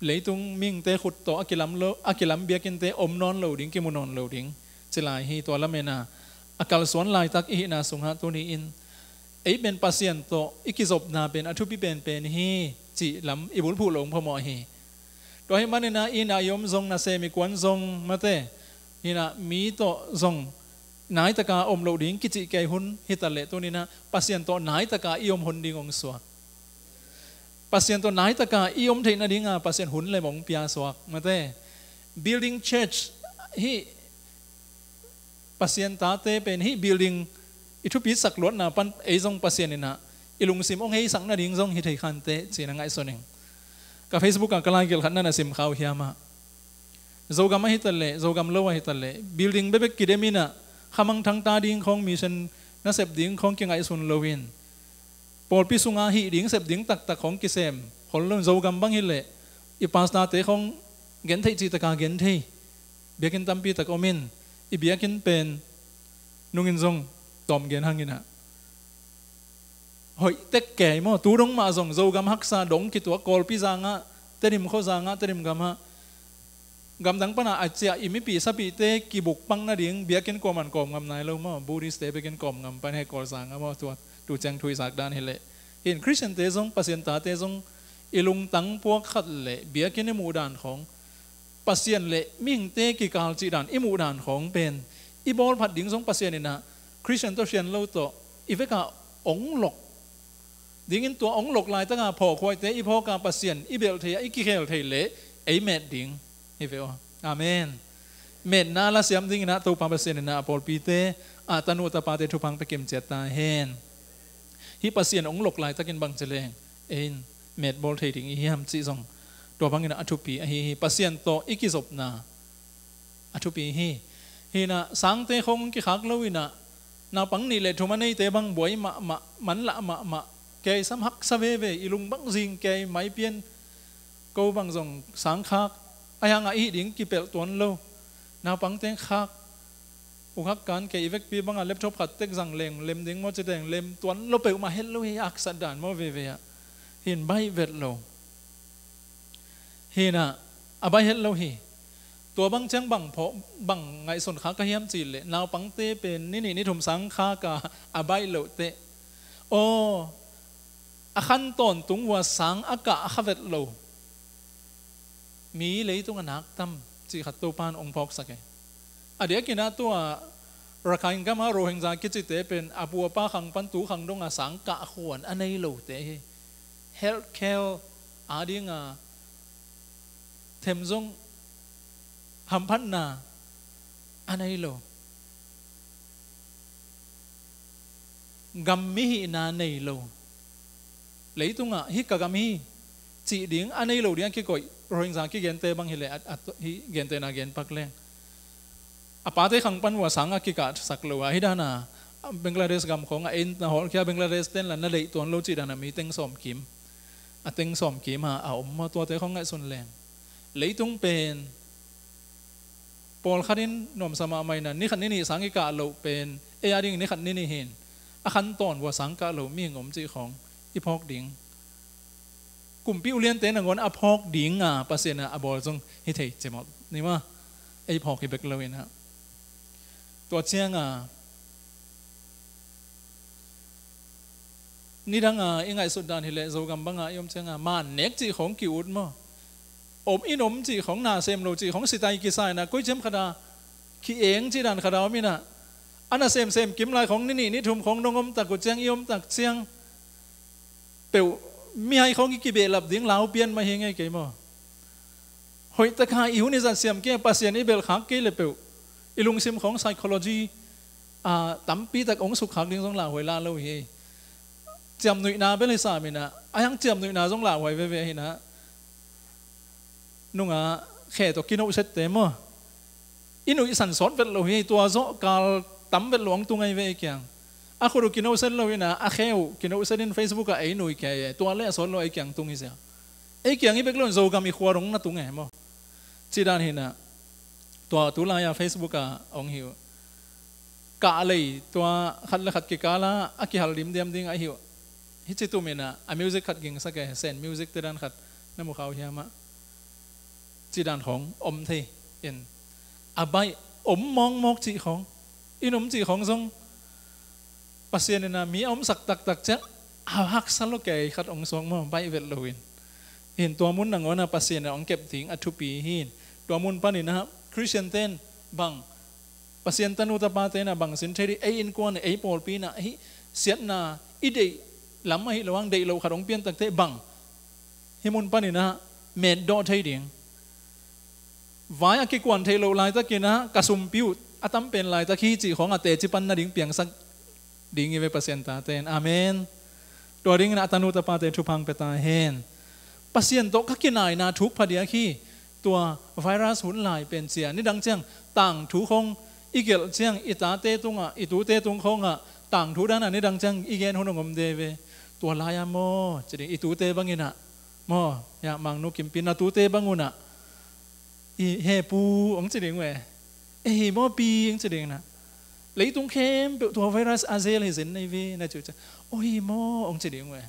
leitung mihingte khut tawh a kilam lo, a kilam biakinnte om nawn lo ding, kimu nawn lo ding ci lai hi. Tua lamen ah a kalsuan laitak i hihna sungah tuni in ei pen Pasian tawh i kizopna pen a thupi penpen hi cih lam i bulphuh lo hong phamawh hi. Tua ahih manin ah inn ah i om zong, nasem i kuan zong mate, hi in ah mi tawh zong naitaka om loh ding kicih kei hun hi taleh tuni in ah Pasian tawh naitaka i om hun ding hong suak. Pasian tawh naitaka i om theih nadinga Pasian hun lem hong pia suak mate. Building church hi. Pasian tate pen hih building i thupisak luatna pan ei zong Pasian in ah i lungsim hong heisak nading zong hi thei khanteh ci-in ah ngaihsun ing. Ka Facebook ah ka laigelh khat na na simkha uh hiam ah, Zogam ahi taleh, Zogam lo ahi taleh, building bekbek kidem in ah khamangthang ta ding khawng, mission nasep ding khawng kingaihsun loin pawlpi sungah hih ding sep ding taktak khawng kisem khol lo. Zogam bang hileh i pastorte khawng gentheih cih taka genthei biakinn tampi tak om in, i biakinn pen nungin zong tawm gen hang in ah hoih tek kei maw. Tu dong mah zong Zogam haksa dong kituak, Kawlpi zangah, Tedim khua zangah, Tedim gamah gamdang pana a ciah i mipi sapite kibuk pang nading biakinn kuaman kawm ngam nai lo maw. Buddhistte bekin kawm ngam pan he Kawlzang a maw, tua tu ciang thu i zak dan hileh. Hin Khristiante zong, Pasian tate zong i lungtang puak khat leh biakinn i muh dan khawng, Pasian leh mihingte kikal cih dan i muh dan khawng pen i bawl phat ding zong Pasian in ah Khristian tawh, Khristian lo tawh i vekah ong lok dingin, tua ong lok laitaka phawkhuaite i phawka Pasian i belh thei a i kikhel thei leh ei met ding hi ve aw. Amen. Metna lasiam dingin ah Topa Pasian in ah a pawlpite, a tanu tapate thupha pia kim ciat ta hen. Hih Pasian ong lok laitakin bang ci leng ei in met bawl thei ding i hiam cih zong tua bangin ah a thupi ahi hi. Pasian tawh i kizopna a thupi hi. Hi in ah sangte khawng kikhak lo in ah naupang nih le thum a neite bang buai mahmah, manlah mahmah, kei sam haksa veve, i lung bang zing kei, maipian ko bang zong sangkhak, ahi hangah i hih ding kipelh tuan lo. Naupangte khak, u khak kan kei i vekpi bangah laptop khat tek zang leng lem ding maw ci teng lem tuan lo peuhmah, het lo hi, haksat dan maw veve ah. Hin baih vet lo. Hi in ah a baih het lo hi. Tua bang ciang bang phawk, bang ngaihsun kha ka hiam cih leh naupangte pen ni nih ni thum sangkhak a, a baih loh teh, aw, a khan tawntung uh a sang a kah a kha vet lo mi leitung a nak tam cih khat Topan ong phawksak e. A diakin ah tua Rakhine gama Rohingya kicite pen a pu a pa khang pan tu khang dong a sang kah khuan a nei lote hi. Health care a dinga them zong hamphatna a nei lo. Gam mihihna nei lo. Leitungah hih ka gam hi cih ding a nei lo ding a kikoih Rohingya kigente bang hileh a, a, hih gentehna genpak leng a pate khang pan uh a sang a kikahsak lo a, hih dana Bangladesh gam khawng a inn na hawlkhia, Bangladesh ten la na deih tuan lo cih dana mi teng sawmkim, a teng sawmkim a, a om maw, tuate khawng ngaihsun leng. Leitung pen pawlkhat in nuamsa mahmah in ah ni khat ni nih sang i kah loh pen ei a ding ni khat ni nih hin a khan tawn uh a sang kah lo mihing om cih khawng i phawk ding. Kumpi uliante nangawn a phawk dinga Pasian a bawl zong hi thei cimawh ni maw. Ei phawk hi bek lo in ah. Tua cianga nidanga i ngaihsut dan hileh Zogam banga i om cianga man nek cih khawng ki-ut maw? Om in om cih khawng, na sem lo cih khawng, sitai kisa in ah koi ciam khata ki-eng cih dan khata om in ah, a na semsem kim lai khawng ni nih ni thum khawng nong om tak uh ciang, i om tak ciang peuh mihai khawng i kibehlap ding lau pian mah hi ngei kei maw? Hoih taka i hun i zat siam kei, Pasian i belh khak kei le peuh i lungsim khawng psychology a tampi tak hong sukkhak ding zong lauhuai la lo hi. Ciamnuihna bel hi sam in ah, a hiang ciamnuihna zong lauhuai veve hi in ah, nunga khe tawh kinohsette maw? I nuihsan sawt vet lo hi. Tua zawh kal tam vet lo hong tung ahi ve ei kiang. A khut uh kinohset lo in a, a khe uh kinohset in Facebook ah ei nui kei e, tua le a sawt lo ei kiang tung hi sia. Ei kiang hi bek lo in Zogam i khua dong na tung e maw. Ci dan hi na, tua tu lai-a Facebook ah hong hi uh. Kah lei tua khat le khat kikal ah a kihal dimdiam ding ahi uh. Hih ci tum in a, a music khat gingsak e, Sen music te dan khat na mu kha uh hiam ah. Ci dan khawng om thei in, a baih om mawkmawk cih khawng, in om cih khawng zong Pasian in a mi a omsak taktak ciang a haksa lo kei khat hong suak maw, baih vet lo in. In tua mun nangawn a Pasian in a hong kep ding a thupi hi in. Tua mun panin a Khristian ten bang, Pasian tanu tapate in a bang sin thei ding, ei innkuan, ei pawlpi in a hih siatna i deih lam ahi lo ang, deih lo khat hong pian takte bang hih mun panin a metdawh thei ding. Vai a kikuan theih loh laitakin a ka sumpi uh a tam pen laitak hi cih khawng a teci pan nading piangsak ding hi ve Pasian tate in. Amen. Tua dingin a tanu tapate thupha hong pia ta hen. Pasian tawh ka kinaina thuk phadiak hi. Tua virus hun lai pen cia nidang ciang tangthu khawng i gelh ciang i tate tungah, i tute tung khawngah tangthu dan a nidang ciang i gen hun hong om de ve. Tua lai-a maw ci ding, i tute bangin a maw, ya, Mangnu Kimpi na tute bang un a, i he pu hong ci ding ve. E hi maw pi hong ci ding na. Leitung khempeuh tua virus a zel hi zen nei ve na ci uh ciang, o hi maw hong ci ding ve.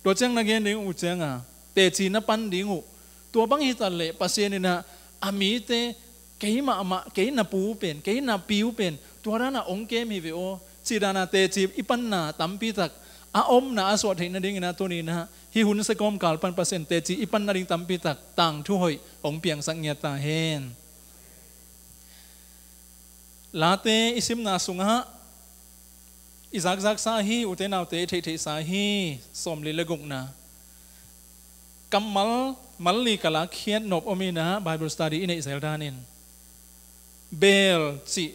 Tua ciang na gen ding uh ciang a, teci na pan ding uh. Tua bang hi ta leh Pasian in a, a mite, kei mahmah, kei na pu pen, kei na pi uh pen tua dan a hong kem hi ve aw cih dan a teci i panna tampi tak a omna a suah theih nadingin a tuni in a, hih hun sia kawmkal pan Pasian teci i pan nading tampi tak tangthu hoih hong piangsak ngiat ta hen. Late i simna sungah i zakzaksa hi, ute naute i theihtheihsa hi, sawmli le gukna. Kammal malli ka lakkhiat nop om in a, Bible study i neih zel danin beel cih,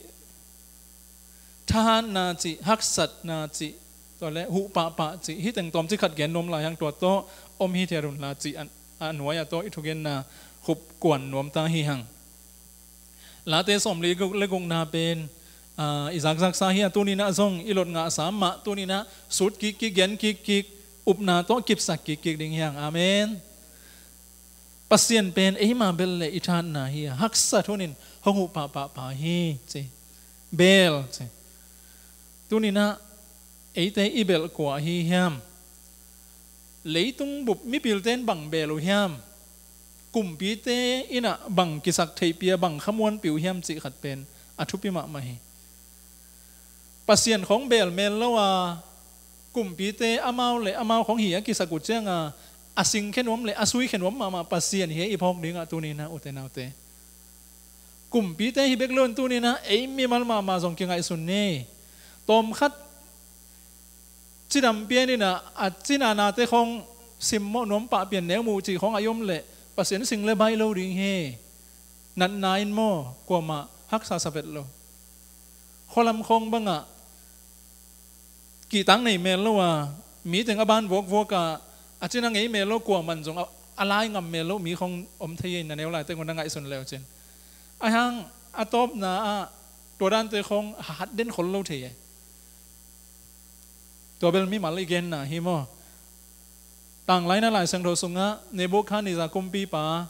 thahatna cih, haksatna cih, tua le huh pahpah cih, hih teng tawmcik khat gen nuam lai hang, tua tawh om hi thei un la cih a, a nuai-ah tawh i thugenna khup kuan nuam ta hi hang. Late sawmli guk le gukna pen, ah, i zakzaksa hi a, tuni in a zong i lot ngahsa mah, tuni in a sut kikkik, gen kikkik, upna tawh kipsak kikkik ding hi hang. Amen. Pasian pen eima bel le i thahatna hi a, haksat hunin hong huh pahpah pa hi ci. Beel ci. Tuni in a eite i belh kua ahi hiam? Leitung bup mipilte in bang beel uh hiam? Kumpite in a bang kisak theihpih a, bang khamuanpih uh hiam cih khat pen a thupi mahmah hi. Pasian khawng beel mel lo a, kumpite amau le amau khawng hi a kisak uh ciang a, a singkhe nuam le a suikhe nuam mahmah Pasian hi a i phawk dingah tuni in a, ute naute. Kumpite hi bek lo in tuni in a ei mimal mahmah zong kingaihsun ni. Tawmkhat cidam pian in a, a cina nate khawng simmawh nuam pah pian, neu muh cih khawng a i om leh Pasian sing le baih lo ding hi. Natna in maw, kuamah haksa sa vet lo. Khualam khawng bangah kihtak nei mel lo a, mi teng a ban vuakvuak a, a cina ngei mel lo, kuamah in zong a, a lai ngam mel lo mi khawng om thei hi. Na neu laitak un na ngaihsun le uh cin, a hang a tawpna ah tua dante khawng hat den khol lo thei hi. Tua bel mimal i genna hi maw. Tanglaina Lai Siangtho sungah Nebukhadnezzar kumpipa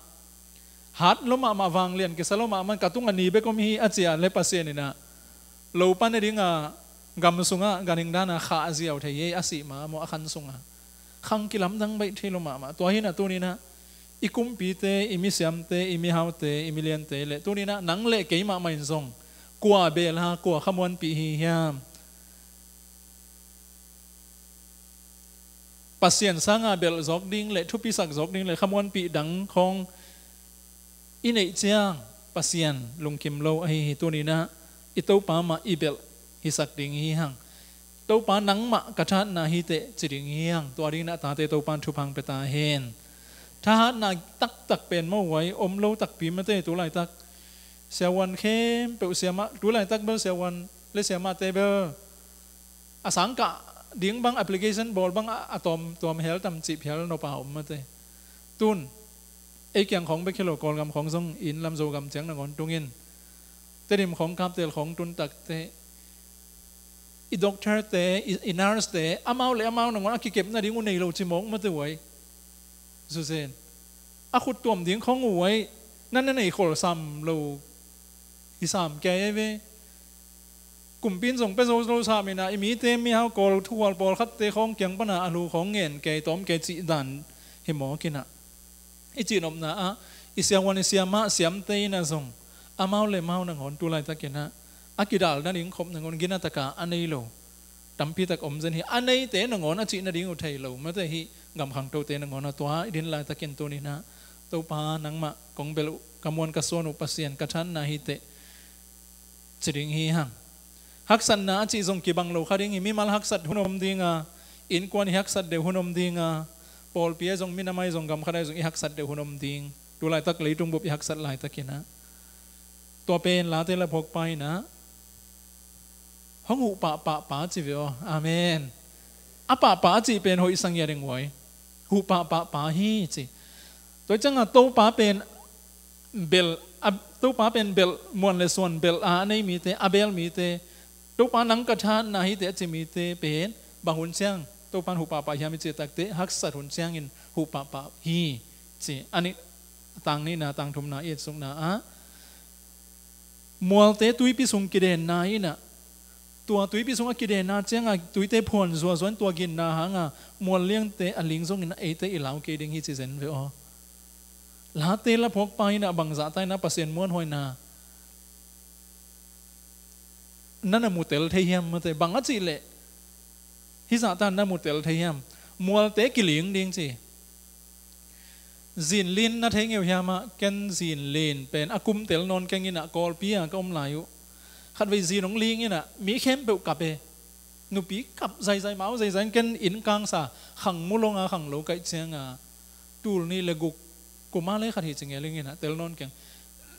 hat lo mahmah, vanglian kisa lo mahmah, ka tungah ni bek om hi a ci a leh Pasian in a, lo pan a ding a gam sungah ganhing dan a khah ziau thei hi, a sih ma maw, a khan sungah khang kilamdang baih thei lo mahmah. Tua hi in a tuni in a i kumpite, i misiamte, i mihaute, i miliante le tuni in a nang le kei mahmah in zong kua beel ha, kua khamuanpih hi hiam? Pasian sanga belh zawk ding le thupisak zawk ding le khamuanpih dang khawng i neih ciang Pasian lungkim lo ahi hi. Tuni in a i Topa mah i belh hisak ding hi hang. Topa, nangmah ka thahatna hi teh ci ding hi hang. Tua ding in a tate Topa in thupha hong pia ta hen. Thahatna taktak pen maw, huai om lo takpi mate. Tulaitak siavuan khempeuh, siamah, tulaitak bel siavuan le siamahte bel a sangkah ding bang, application bawl bang a, a tawm, tawm hel tam cih phial nop a om mate. Tun ei kiang khawng bek hi lo, Kawlgam khawng zong, inn lam Zogam ciang nangawn tungin Tedim khawng, Kaptel khawng tun takteh i doctor-te, i, i nurse-te, amau le amau nangawn a kikep nading uh nei lo ci mawk mate uh ai. Susen. A khut tuam ding khong uh ai. Na na nei khol sam lo. Hi sam kei ai ve. Kumpi in zong pia zo lo sam in ah, i mite mihau kawl thuhual pawlkhatte khawng kiang pana a lu khawng ngen kei, tawm kei cih dan hi mawk in ah. I cihnopna ah, i siavuan i siamah siamte in ah zong, amau le amau nangawn tu laitakin ah, a kidal nading khop nangawn gina taka a nei lo tampi tak om zen hi. A neite nangawn a cih nading uh thei lo mate hi. Gam khangtote nangawn a tua i din laitakin tuni-in ah, Topa nangmah kong belh uh, ka muan ka suan uh Pasian ka thatna hi teh, ci ding hi hang. Haksatna a cih zong kibang lo kha ding hi. Mimal haksat hun om ding a, innkuan i haksat deuh hun om ding a, pawlpi ah zong, minam ah zong, gam khat ah zong i haksat deuh hun om ding. Tu laitak leitung bup i haksat laitakin ah, tua pen Late laphawkpa in ah, hong huh pahpah pa ci ve aw. Amen. A pahpah a cih pen hoih sa ngiat ding uh ai. Huh pahpah pa hi ci. Tua ciangah Topa pen belh, a, Topa pen belh, muan le suan belh a, a nei mite, a beel mite, Topa nang ka thatna hi teh a ci mite pen, bang hun ciang Topa in huh pahpah hiam i cih takteh, haksat hun ciangin huh pahpah hi ci. A nih, tang nihna, tang thumna i et sukna ah, mualte tuipi sung kidenna in ah, tua tuipi sung a kidenna ciangah tuite phuan zuazua in tua ginna hangah mual liangte a ling zongin eite i lau kei ding hi ci zen ve aw. Late laphawkpa in ah bangzah ta in ah Pasian muanhuaina na na mutel thei hiam mate, bang a cih leh hih zahta na mutel thei hiam? Mualte kiling ding ci. Zinlin na thei ngeu hiam ah, ken zinlin pen a kum tel nawn keng in ah, Kawlpi ah ka om lai uh. Khatvei zin hong ling in ah, mi khempeuh kap e. Nupi kap zaizai, mau zaizai, ken inn kangsa, khang mu lo nga khang lo kaih cianga, tul nih le guk kum a le khat hi ci ngel ing in ah, tel nawn keng.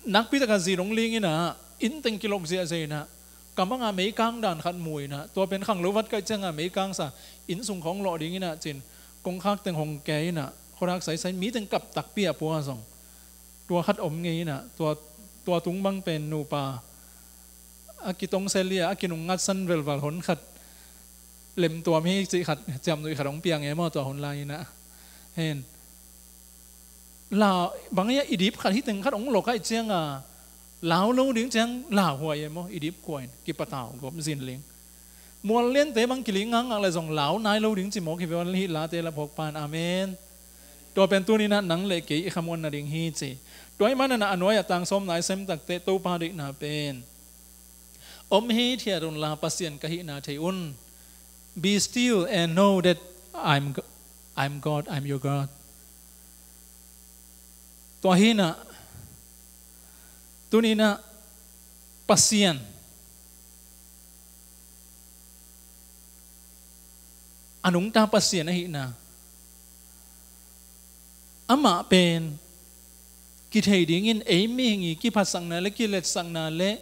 Nakpi takah zin hong ling in ah, inn teng kilok ziahziah in ah, ka manga meikang dan khat mu in ah, tua pen khang lo vat kaih cianga meikangsa, inn sung khawng lawh ding in ah cin, kongkhak teng hong ke in ah, khuadak saisai, mi teng kap takpi a pua zong. Tua khat om ngei in ah, tua, tua tung bang pen nupa a kitong selia, a kinung ngatsan velval hon khat, lemtuam hi cih khat, ciamnuih khat hong piang e maw, tua hun lai in ah. Hen. Lau, bang ia i dip khat hi teng khat hong lawh kaih cianga, lau lo ding ciang lauhuai e maw, i dip kua in, kipatau gawp zinling. Mual liante bang kiling ngakngak le zong lau nai lo ding ci mawk hi ve aw, hih Late laphawkpa in. Amen. Tua pen tuni-in ah nang le kei i khamuan nading hi ci. Tua ahih manin ah a nuai-ah tang sawmna i sem takteh Topa deihna pen, om hithiat unla Pasian ka hihna thei un. Be still and know that I'm G-, I'm God, I'm your God. Tua hi in ah, tuni-in ah Pasian, a nungta Pasian ahihna, amah pen kithei dingin ei mihing i kiphatsakna le kiletsakna le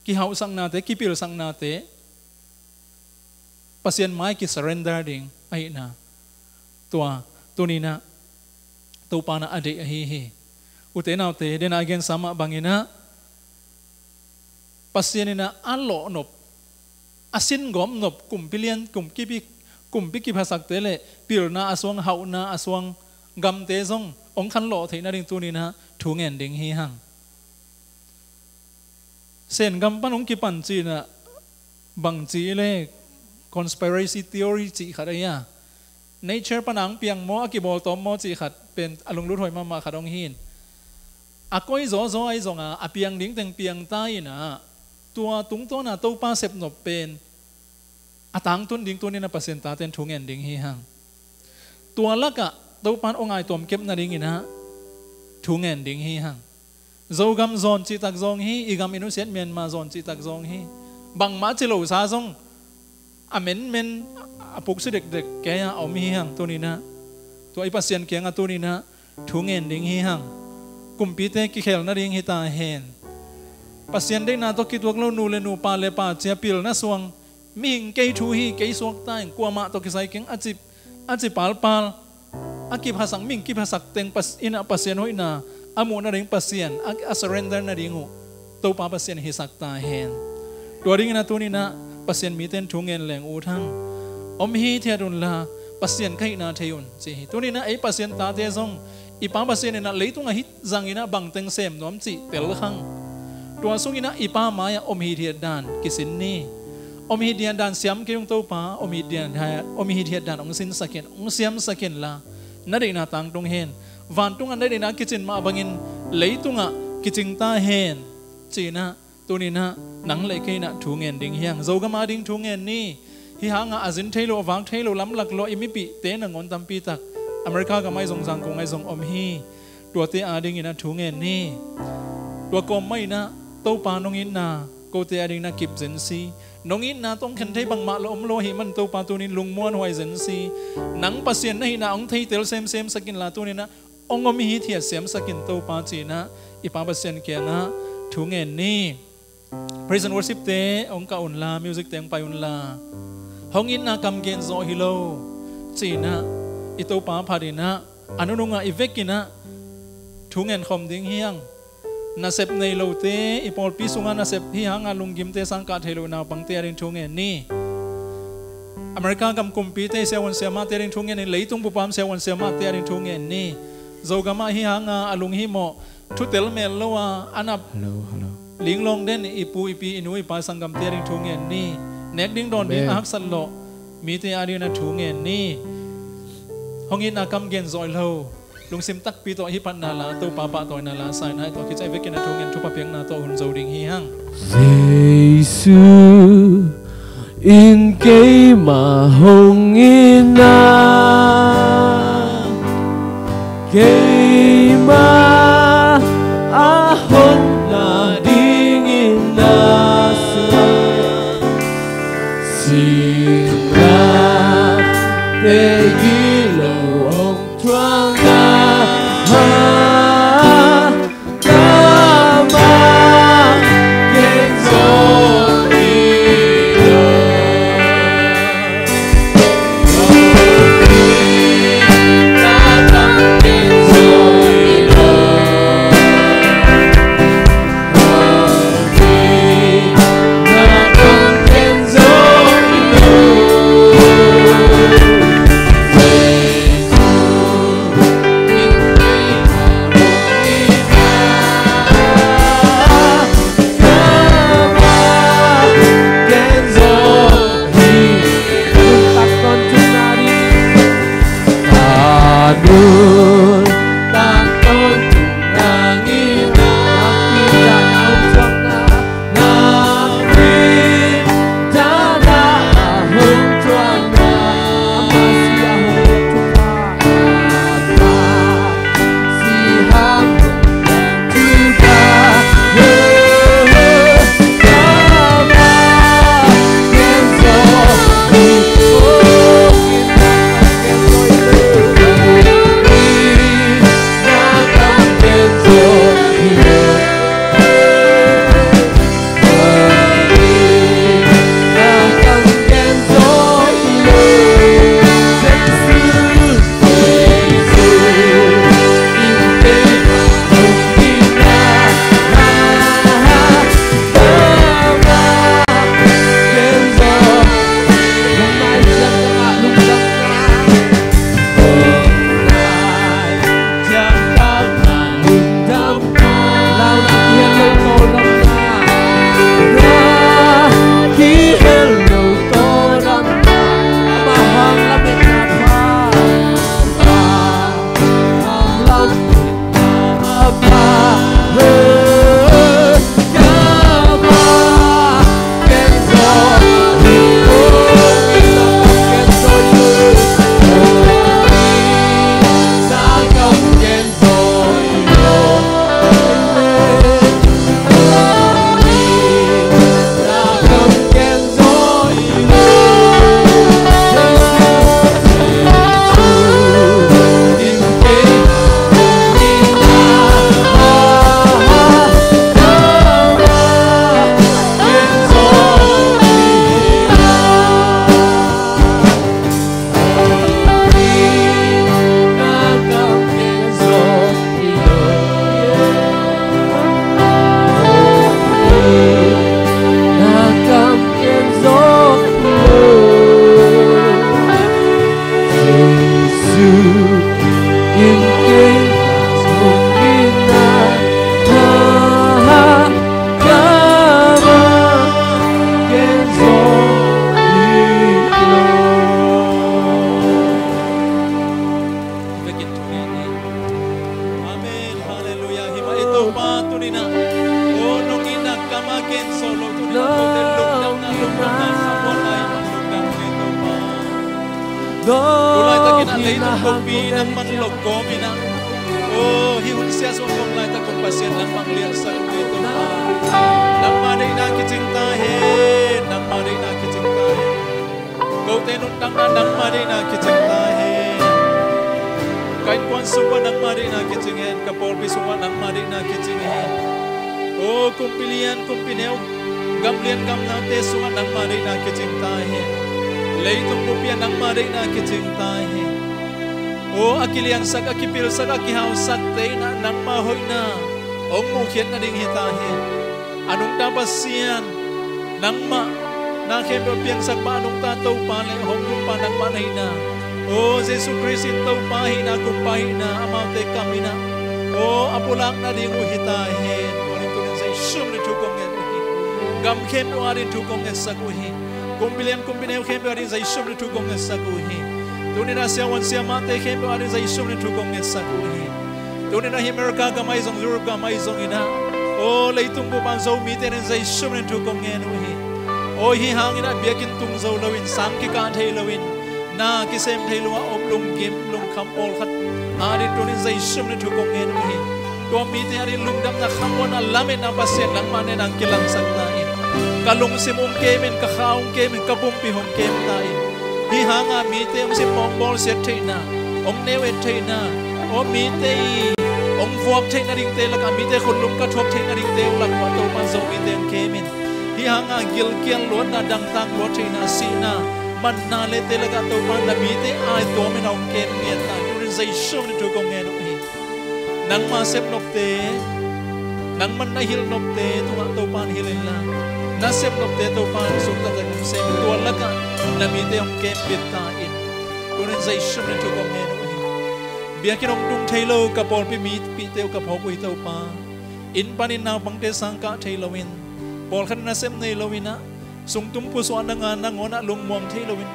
kihauhsaknate, kipilsaknate, Pasian mai kisurrender ding ahihna, tua tuni-in ah Topa in ah a deih ahi hi. Ute naute, den a i gensa mah bangin ah, Pasian in ah a lawh nop, a sin gawp nop, kumpi lian, kumpi, kumpi kiphasakte le pilna a suang, hauhna a suang gamte zong hong khanlawh theih nading tuni-in ah thu ngen ding hi hang. Sen gam pan hong kipan ci-in ah, bang ci le, conspiracy theory cih khat ahi a, nature pan a hong piang maw, a kibawltawm maw cih khat pen a lunglut huai mahmah khat hong hi in. A koi zawzaw ahi zonga, a piang ding teng piang ta in ah, tua tungtawna Topa sepnop pen a tangtun ding tuni-in ah Pasian taten thu ngen ding hi hang. Tua lakah Topa in hong ngaihtuam kep nadingin ah thu ngen ding hi hang. Zogam zawn cihtak zawng hi, i gam i nusiat Myanmar zawn cihtak zawng hi. Bangmah ci losa zong, a menmen, a puksi dekdek kei-a a om hi hang tuni-in ah. Tua i Pasian kiangah tuni-in ah thu ngen ding hi hang. Kumpite kikhel nading hi ta hen. Pasian deihna tawh kituak lo nu le nu, pa le pa, cia, pilna suang, mihing kei thu hi, kei suakta in, kuamah tawh kisai keng a ci, a ci palpal, a kiphasak, mihing kiphasak teng Pas-, in ah Pasian hoihna a muh nading Pasian a, a surrender nading uh Topa Pasian hisak ta hen. Tua dingin ah tuni-in ah Pasian mite in thu ngen leng ut hang, om hithiat unla Pasian ka hihna thei un, ci hi. Tuni-in ah ei Pasian tate zong i Pa Pasian in ah leitung ah hih zangin ah bangteng sem nuam cih tel khang. Tua sungin ah i Pa mai-ah om hithiat dan kisin ni. Om hithiat dan siam kei ung Topa, om hithiat, om hithiat dan hong sinsak in, hong siamsak inla na deihna tangtung hen. Vantungah na deihna kicin mah bangin leitungah kicing ta hen, ci-in ah tuni-in ah nang le kei in ah thu ngen ding hi hang. Zogam ading thu ngen ni. Hih hangah a zin thei lo, a vak thei lo, lamlak lo i mipihte nangawn tampi tak America gam ahi zong, Zangkong ahi zong om hi. Tuate adingin ah thu ngen ni. Tua kawm mah in ah Topa nong itna kote adingin ah kip zen si. Nong itna tawh hong khen thei bangmah la om lo ahih man Topa tuni-in lungmuanhuai zen si. Nang Pasian na hihna hong theitel semsem sak inla tuni-in ah hong om hithiat siamsak in Topa, ci-in ah i Pa Pasian kiangah thu ngen ni. Praise and worship te hong kah unla, music te hong pai unla. Hong itna kam gen zawh hi lo, ci-in ah i Topa phat in ah a nunung ah i vekin ah thu ngen khawm ding hi hang. Nasep nei lote, i pawlpi sungah nasep hih hangah lunggimte sang kah thei lo naupangte ading thu ngen ni. America gam kumpite, siavuan siamahte ading thu ngen ni. Leitung pupam siavuan siamahte ading thu ngen ni. Zogam ah hih hangah a lunghimawh, thu tel mel lo a, a nap, hello, hello, linglawng den i pu i pi, i nu i pa, sanggamte ading thu ngen ni. Nek ding dawn ding, amen, a haksat lawh mite adingin ah thu ngen ni. Hong itna kam gen zawh hi lo, lungsim takpi tawh hih phatna la, Topa pahtawina la sa in ah, tua khit ciang i vekin ah thu ngen, thupha piakna tawh hun zo ding hi hang. Jesu in keimah hong itna, keimah a hon nadingin na sinna, tegi lo hong thuakna, Tulaitak in a leitung kumpi nangman lokkawm in a, aw, hih hun siasua kawm laitak kong Pasian nangmah liansak uh hi Topa. Nangmah deihna kicing ta hen. Nangmah deihna kicing ta hen. Kote nuntakna nangmah deihna kicing ta hen. Ka innkuan sungah nangmah deihna kicing hen. Ka pawlpi sungah nangmah deihna kicing hen. Aw, kumpi lian kumpi neu, gam lian gam naute sungah nangmah deihna kicing ta hen. Leitung buppi ah nangmah deihna kicing ta hen. Aw, a kiliansak, a kipilsak, a kihausakte in a nangmah hoihna hong muhkhiat nading hi ta hen. A nungta Pasian, nangmah na khempeuh piangsak mah a nungta Topa le hong nungpa nangmah na hihna, aw, Jesu Khrist in Topa hihna, Kumpa hihna, amaute kam in a, aw, a pulak nading uh hi ta hen. Tua in tuni in Jesu min in thu kong nget uh hi. Gam khempeuh ading thu kong ngetsak uh hi. Kumpi lian kumpi neu khempeuh ading Jesu min in thu kong ngetsak uh hi. Tuni in a siavuan siamahte khempeuh ading Jesu min in thu kong ngetsak uh hi. Tuni in a hih America gam ahi zong, Europe gam ahi zong in a, aw, leitung bup a Zomite ading Jesu min in thu kong ngen uh hi. Aw, hih hangin a biakinn tung zo loin, sang kikah thei loin, na kisem thei lo a om lunggim lungkham pawlkhat ading tuni in Jesu min in thu kong ngen uh hi. Tua mite ading lungdamna, khamuanna, lametna Pasian nangmah ne nang kilangsak ta in. Ka lungsim hong kem in, ka kha hong kem in, ka pumpi hong kem ta in. Hih hanga mite hong simmawh, hong bawlsiat theihna, hong neu et theihna, aw, mite i hong vuak theih nadingte lakah, mite khunlum ka thuak theih nadingte uh lakah Topa Zomite hong kem in. Hih hanga gilkial luatna, dangtak luat theihna, sihna, manna lete lakah Topa na mite ai tuam in a hong kem ngiat ta in. Tuni in Jesu min in thu kong ngen uh hi. Nangma sepnopte, nangman na hilhnopte tungah Topa in hilh inla, na sepnopte Topa in sung taktak hong sem in, tua lakah na mite hong kembit ta in. Tuni in Jesu min in thu kong ngen uh hi. Biakinn hong tung thei lo ka pawlpi mipihte uh ka phawk uh hi Topa. Inn panin naupangte sang kah thei loin, pawlkhat in nasep nei loin ah, sungtum pusuahna nga nangawn ah lungmuang thei loin,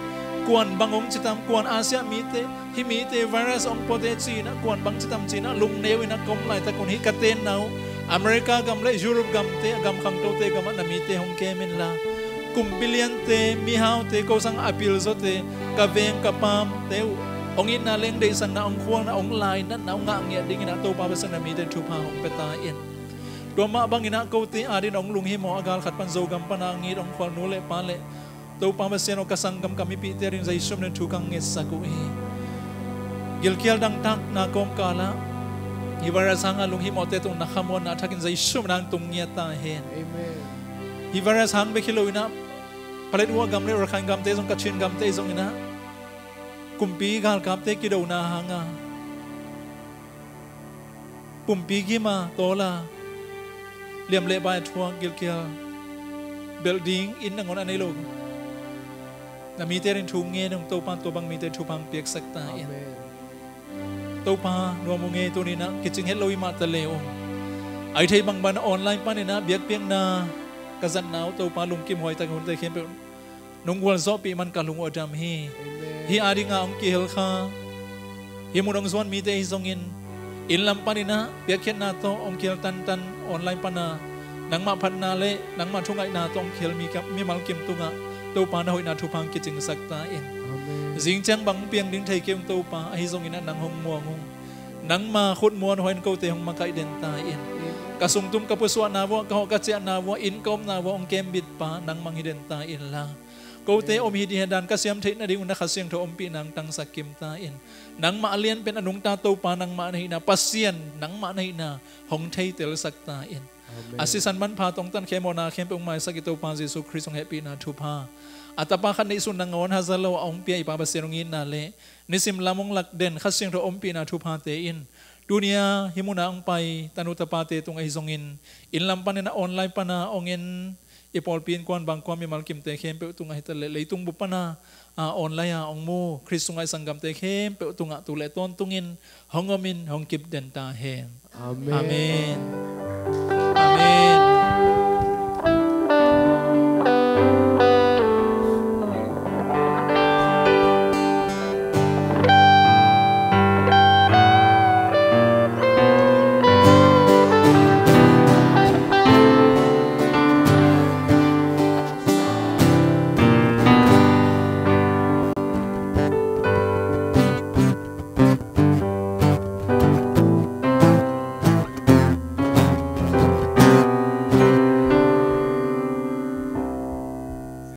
kuan bang hong citam, kuan a siah mite, hih mite virus hong puate ci-in ah, kuan bang citam ci-in ah lungneu in ah ka om laitak un, hih ka tenna uh America gam le Europe gamte, a gam khangtote gamah na mite hong kem inla, kumpi liante, mihaute, ko sang a pilzawte, ka veng ka paamte uh hong itna leng deihsakna, hong khualna, hong lainatna, hong ngah ngiat dingin ah Topa Pasian na mite thupha hong pia ta in. Tua mah bangin ah kote adin hong lunghimawh a, galkhat pan Zogam pan a ngit hong khual nu le pa le Topa Pasian aw, ka sanggam ka mipihte adin Jesu min in thu kong ngetsak uh hi. Gilkial dangtakna kawmkal ah hih virus hanga lunghimawhte tung na khamuanna thakin Jesu min in tung ngiat ta hen. Amen. Hih virus hang bek hi lo in ah, Paletwa gam le Rakhine gamte zong, Kachin gamte zong in ah, kumpi galkapte kidona hanga pumpi gima tawla liam le bai a thuak, gilkial belh ding inn nangawn a nei lo na mite adin thu ngen ung. Topa in tua bang mite thupha hong piaksak ta in. Amen. Topa, nuam ung e, tuni in ah kicing het lo i mah ta le ung. Ahi thei bang ban online panin ah biakpiakna ka zatna uh Topa, lungkim huai tak hunte khempeuh nong gualzawhpih man ka lung uh a dam hi. Amen. Hih adinga hong kihel kha, hih mun hong zuan mite ahi zongin, inn lam panin ah piakkhiatna tawh hong kihel tantan, online pana nangmah phatna le nangmah thungaihna tawh hong kihel mi ka, mimal kim tungah Topa na hoihna thupha hong kicingsak ta in. Amen. Zing ciang bang hong piang ding thei kei ung Topa, ahi zongin ah nang hong muang ung. Nangma khut muanhuai in kote hong makaih den ta in. Amen. Ka sungtum ka pusuahna vuah, ka hawh ka ciahna vuah, inn ka omna vuah hong kembit pa nangmah hong hi den ta inla, kote om hi ding hi dan ka siam theih nading un na Kha Siangtho ompihna hong tangsak kim ta in. Nangmah a lianpen a nungta Topa nangmah na hihna, Pasian nangmah na hihna hong theitelsak ta in. Amen. A sisan manpha tawh hong tankhia mawhna khempeuh hong maisak i Topa Jesu Khrist hong hehpihna thupha, a Tapa khat neihsun nangawn haza lo a hong pia i Pa Pasian hong itna le nisim lam hong lak den Kha Siangtho ompihna thuphate in, tuni-a hih muna hong pai tanu tapate tung ahi zongin, inn lam panin a online pana hong en i pawlpi innkuan bangkua mimal kimte khempeuh tungah hi ta le, leitung bup pana a online a hong mu Khrist sungah i sanggamte khempeuh tungah tu le tawntungin hong omin hong kip den ta hen. Amen. Amen. Amen.